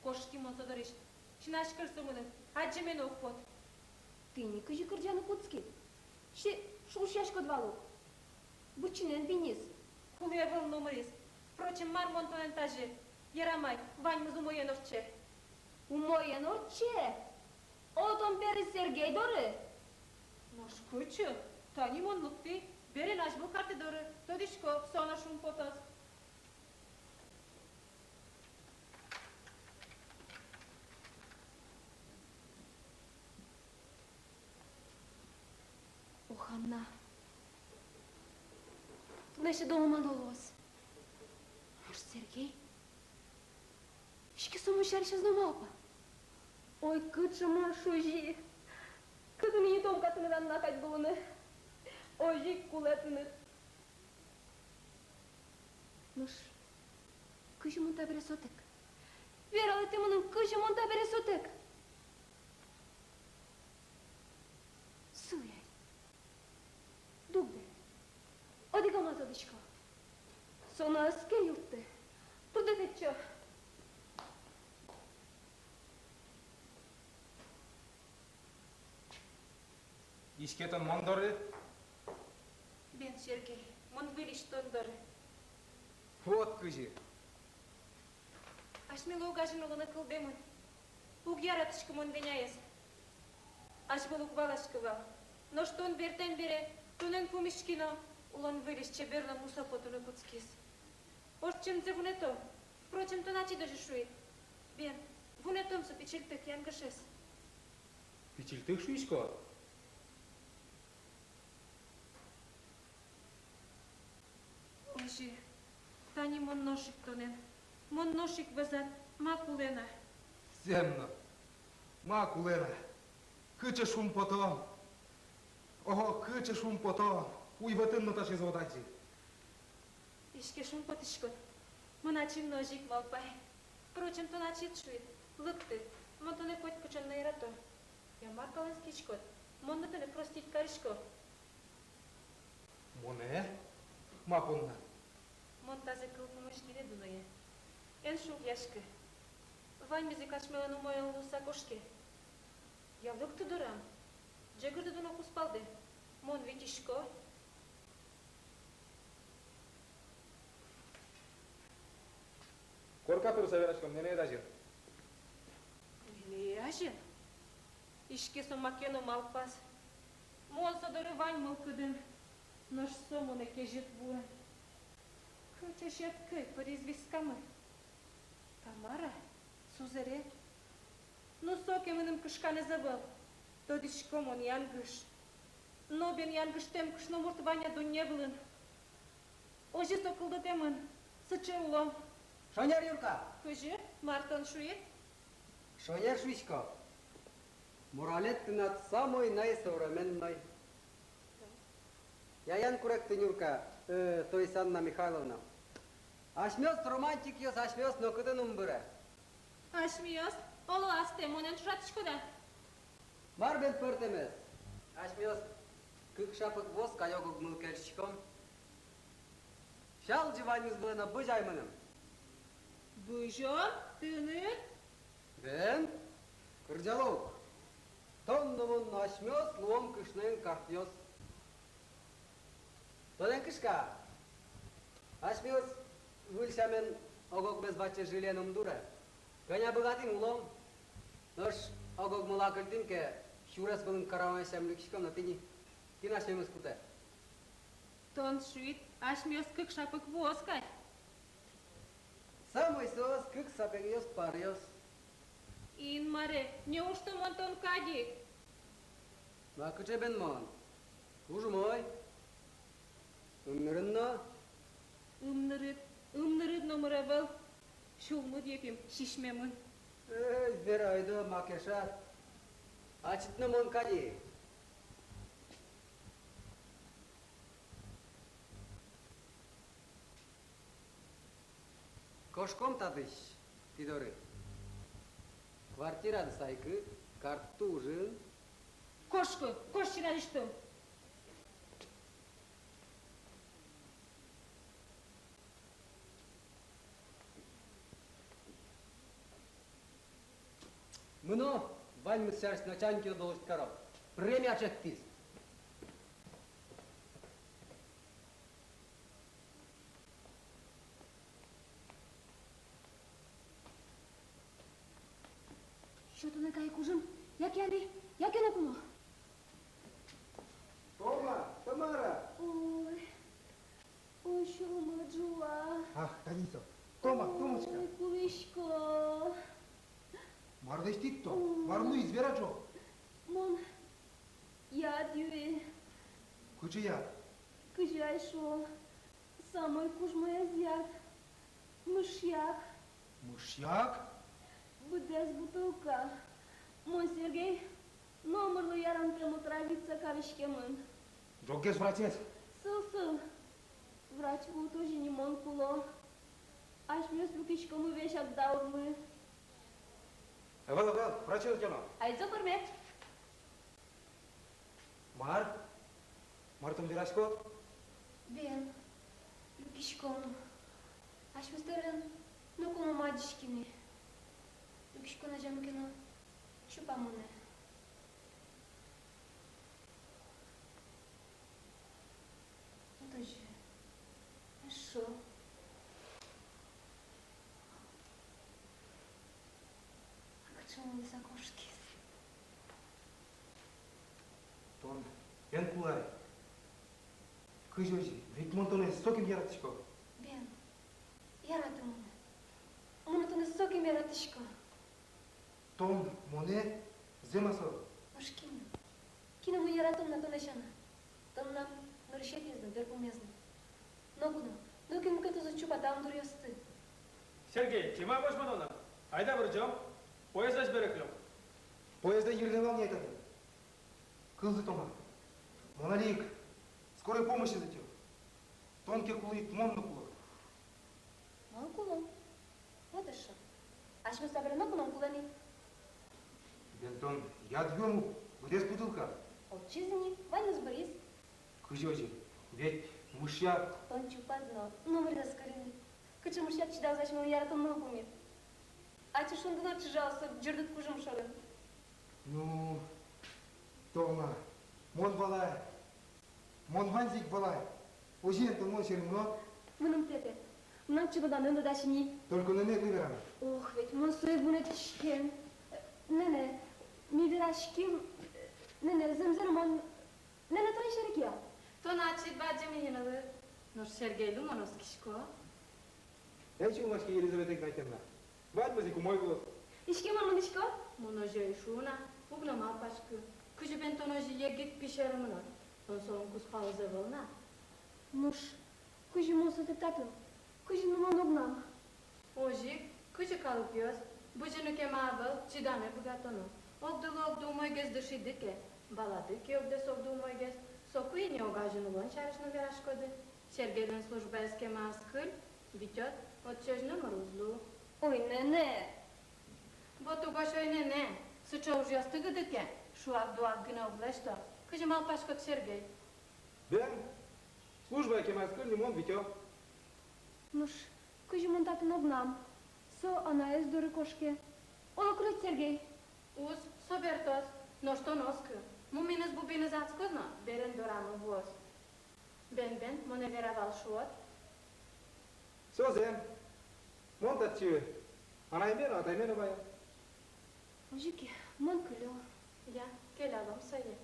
Кошки мон со дорысь. Синазь кыль со мыным, адӟеме но уг поты. Тӥни кызьы кырӟаны кутскид. Ӵе шулдыръяськод вал ук. Быдӟынэн биниз. Кулэ ӧвӧл номыриз. Впрочем, мар мон тонэн тазьы? Ярам ай, ваньмыз умоен ортче. Умоен ортче? Оло, тон бертӥд Сергей доры? Нош кытчы? Тани мон лыктӥ, берен азьвыл картэ доры, тодӥсько, со но шумпотоз. Ох, Анна, тынэсьтыд оло мар но луоз. Нош Сергей? Иське, со мон сярысь ӧз но малпа. Ой, кыӵе мон шузи! Кытын ини Томка тыныд, Анна, кадь луыны? Озьы ик кулэ тыныд. Нош кызьы мон табере сотэк? Вералэ тӥ мыным, кызьы мон табере сотэк? Сылы ай. Дугды. Одӥг амал тодӥсько. Со но ӧз ке юртты, пырдэ тэтчо. Иське, тон мон доры? Бен, Сергей, мон выльысь тон доры. Вот кызьы. Асьмелы огазьын улыны кылдэмын. Уг яратӥськы мон Веняез. Азьвыл уг валаськы вал. Нош тон бертэм бере, тонэн пумиськи но, улон выльысь чебер но мусо потыны кутскиз. Ортчемзэ вунэтом. Впрочем, тон ачид озьы шуид. Бен, вунэтом со пичильтык янгышез. Пичильтык, шуиськод? Озьы, тани мон нош ик тонэн, мон нош ик вӧзад, ма кулэ на. Зэм но, ма кулэ на. Кыӵе шумпотон. Ого, кыӵе шумпотон. Уйвӧтын но таӵезэ уд адӟы. Иське, шумпотӥськод. Мон ачим но озьы ик малпай. Впрочем, тон ачид шуид, лыкты. Мон тонэ котькыӵе но ярато. Я мар каласькиськод? Мон но тонэ простить карисько. Монэ? Ма понна? Мон тазэ кыл пумысь гинэ дуное. Эн шугъяськы. Ваньмыз ик асьмелэн умоен луыса кошке. Я лыкты дорам. Ӟыгырды дуно кузпалдэ. Мон витисько. Корка турыса вераськом, нэнэед азьын. Нэнэе азьын? Иське, со маке но малпаз. Мон со доры вань мылкыдын, нош со монэ кезьыт вуэн. Кыӵе сьӧд кӧй пыриз вискамы. Тамара, сузэре. Ну, со ке мыным кышканэз ӧвӧл. Тодӥсько, мон янгыш. Но бен янгыштэм кышномурт вань-а дунне вылын? Озьы со кылдытэмын, сыӵе улон. Шонер, Юрка! Кызьы? Мар тон шуид? Шонер шуисько. Моралед тынад самой наисовременной. Яян куректы, Нюрка, э, то есть Анна Михайловна. Асьмеос, романтикъёс, асьмеос нокытын ум быре. Асьмеос? Оло, астэ монэн ӵошатӥськод-а? Мар бен пӧртэмез? Асьмеос кык шапык воскаёк уг мылкыдӥськом. Сялӟы ваньмыз вылэ но бызь ай мыным. Бызён тыныд? Бен, кырӟалом. Тон но мон но асьмеос луом кышноен картъёс. Тонэн кышка. Асьмеос выль сямен ог-огмес ваче жильыен ум дуре. Кӧня быгатӥм, улом. Нош ог-огмылы акыльтӥм ке, сюрес вылын караван сямен люкиськом но, тӥни, кин асьмемыз кутэ? Тон шуид, асьмеос кык шапык вуос кадь. Самой соос, кык сапегъёс паръёс. Инмаре, неужто мон тон кадь ик? Ну а кыӵе бен мон? Туж умой. Ымнырын но? Ымнырыд, ымнырыд номыр ӧвӧл. Сюлмыд, Ефим, сисьмемын. Эй, Вера, ойдо, ма кельшад. Ачид но мон кадь ик. Кошком татысь тӥ доры. Квартирады сайкы, карт тужын. Кошкы, кошкы на дӥсьтым. Мыно, ваньмыз сярысь начальникъёслы доложить каро. Премия ӵектӥз. Сётыны кайы кужым, яке али, яке ноку но. Тома, Тамара! Ой, ой, сюлмы ӝуа. Ах, тани со. Тома, Томочка. Ой, кулӥсько. Мар лэсьтӥд тон? Мар луиз, вера ӵо. Мон яд юи. Кыӵе яд? Кызьы ай шуо, самой кужмоез яд. Мышьяк. Мышьяк? Быдэс бутылка. Мон Сергей номырлы ярантэм отравиться кариськемын. Ӝоггес врачез. Сыл, сыл. Врач вуытозь ини мон куло. Асьмеос люкиськомы весяк даурлы. Ӧвӧл, ӧвӧл, врачез утёно. Айзо пӧрме. Мар? Мар тон вераськод? Бен, люкиськом. Асьмеос тӧрын ноку но ум адӟиське ни. Люкиськон азямы ке но, чупа монэ. Вот озьы. Эшшо. А кыӵе мон луыса кошкиз? Тон бен кулэ ай. Кызьы озьы? Ведь мон тонэ сокем яратӥсько. Бен, яраты монэ. Мон тонэ сокем яратӥсько. Тон монэ? Зэм-а со? Нош кинэ? Кинэ мон яратон на тонэ сяна? Тон мынам нырысетӥез но, берпуметӥез но. Ноку но, нокин мукет уз чупа та ымдуръёсты. Сергей, кема возьмано на? Айда вырӟом, поездлэсь берыктом. Поездлэн йырзэ вал ни ай татын. Кылзы, Тома. Мон али ик скорой помощез ӧтё. Тон ке кулӥд, мон но куло. Мон куло. Вот эшшо. Асьмеос табере ноку но ум кулэ ни. Бен тон яд юэм ук, быдэс бутылка. Отчы ини, ваньмыз быриз. Кызьы озьы? Ведь мышьяк. Тон чупад но, номырез ӧз кыльы ни. Кыӵе мышьяк чидалоз асьмелэн яратонмылы пумит? Ачиз шунды но чыжалоз со ӟырдыт кужым шорын. Ну, Тома, мон валай. Мон ваньзэ ик валай. Озьыен, тон мон сьӧры мынод? Мыным тэтэ. Мынам чемоданме но дась ини. Только нэнэ ик ӧй вера на. Ох, ведь мон сое вунэтӥськем. Нэнэ, ми вераським. Нэнэ, зэмзэ но мон. Нэнэ, тон Сергей-а? Тон ачид бадӟым ини, нылы. Нош Сергейлы мон оскисько. Эн сюлмаськы, Елизавета Игнатьевна. Ваньмыз ик умой луоз. Иське, мон мынӥсько. Мон озьы ӧй шуы на, уг но малпаськы. Кызьы бен тон озьы егит пи сьӧры мынод? Тон солэн кузпалыз ӧвӧл на. Нош кызьы мон сотэк татын? Кызьы но мон огнам? Озьы ик, кызьы калыкъёс, бызьыны кема ӧвӧл, чиданы быгатоно. Огдылы огды умойгес дышиды ке, валады ке огдэс огды умойгес, соку ини огазьын улон сярысь но вераськоды. Сергейлэн службаез кема ӧз кыль, витёд, отчы озьы номыр уз лу. Ой, нэнэ! Вот угось ой, нэнэ! Сыӵе ужъёсты гыды ке, шуак-дуак гинэ уг лэсьто. Кызьы малпаськод, Сергей? Бен, службае кема ӧз кыль ни, мон витё. Нош кызьы мон татын огнам? Со анаез доры кошке. Оло кулэ, Сергей. Уз, со бертоз, нош тон оскы. Мумиеныз-бубиеныз адӟиськоз но, берен дорамы вуоз. Бен, бен, монэ вера вал шуод. Со зэм. Мон татчы анайме но, атайме но ваё. Озьы ке, мон кылё. Я, келялом сое.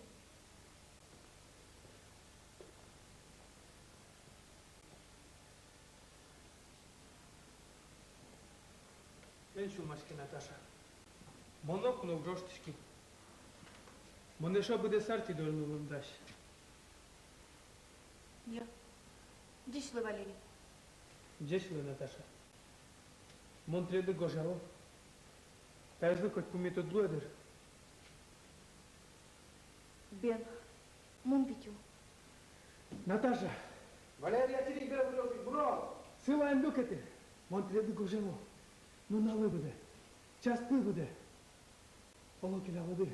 Эн сюлмаськы, Наташа. Мон ноку но уг ӝожтӥськы. Мон эшшо быдэс ар тӥ дорын улыны дась. Йӧ. Ӟеч лу, Валерий. Ӟеч лу, Наташа. Мон тӥледлы гожъяло. Таизлы коть пумит уд луэ дыр. Бен, мон витё. Наташа! Валерий, я тӥледлы бен витё, бен. Сылэ эн люкеты. Мон тӥледлы гожъяло. Нуналлы быдэ. Часлы быдэ. Оло, келялоды.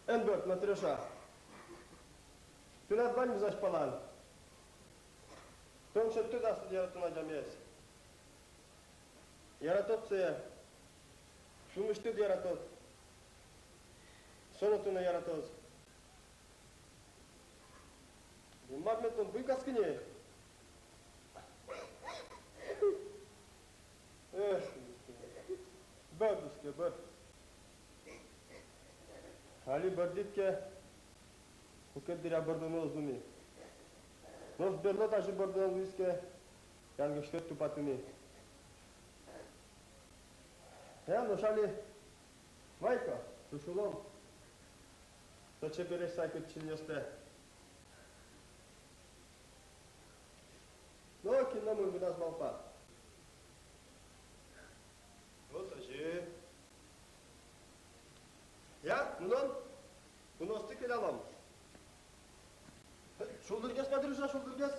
Эн бӧрд, Матрёша. Тынад ваньмыз азьпалан. Тон шедьтӥд аслыд яратоно адямиез. Яратод сое. Сюлмысьтыд яратод. Со но тонэ яратоз. Мар мед тон буйгаськод ини? Эх, бӧрдӥське, бӧрд. Али бӧрдӥд ке, куке дыръя бӧрдыны уз луы ни. Нош берло тазьы бӧрдыны луиз ке, янгыштэт тупатыны. Э, нош али вай ке, ӵушылом. Со чебересь сайкыт чиньыостэ. Но кин номыр выдаз малпа. Вот озьы. Я, мыном. Куноосты келялом. Шулдыргес, Матрёша, шулдыргес.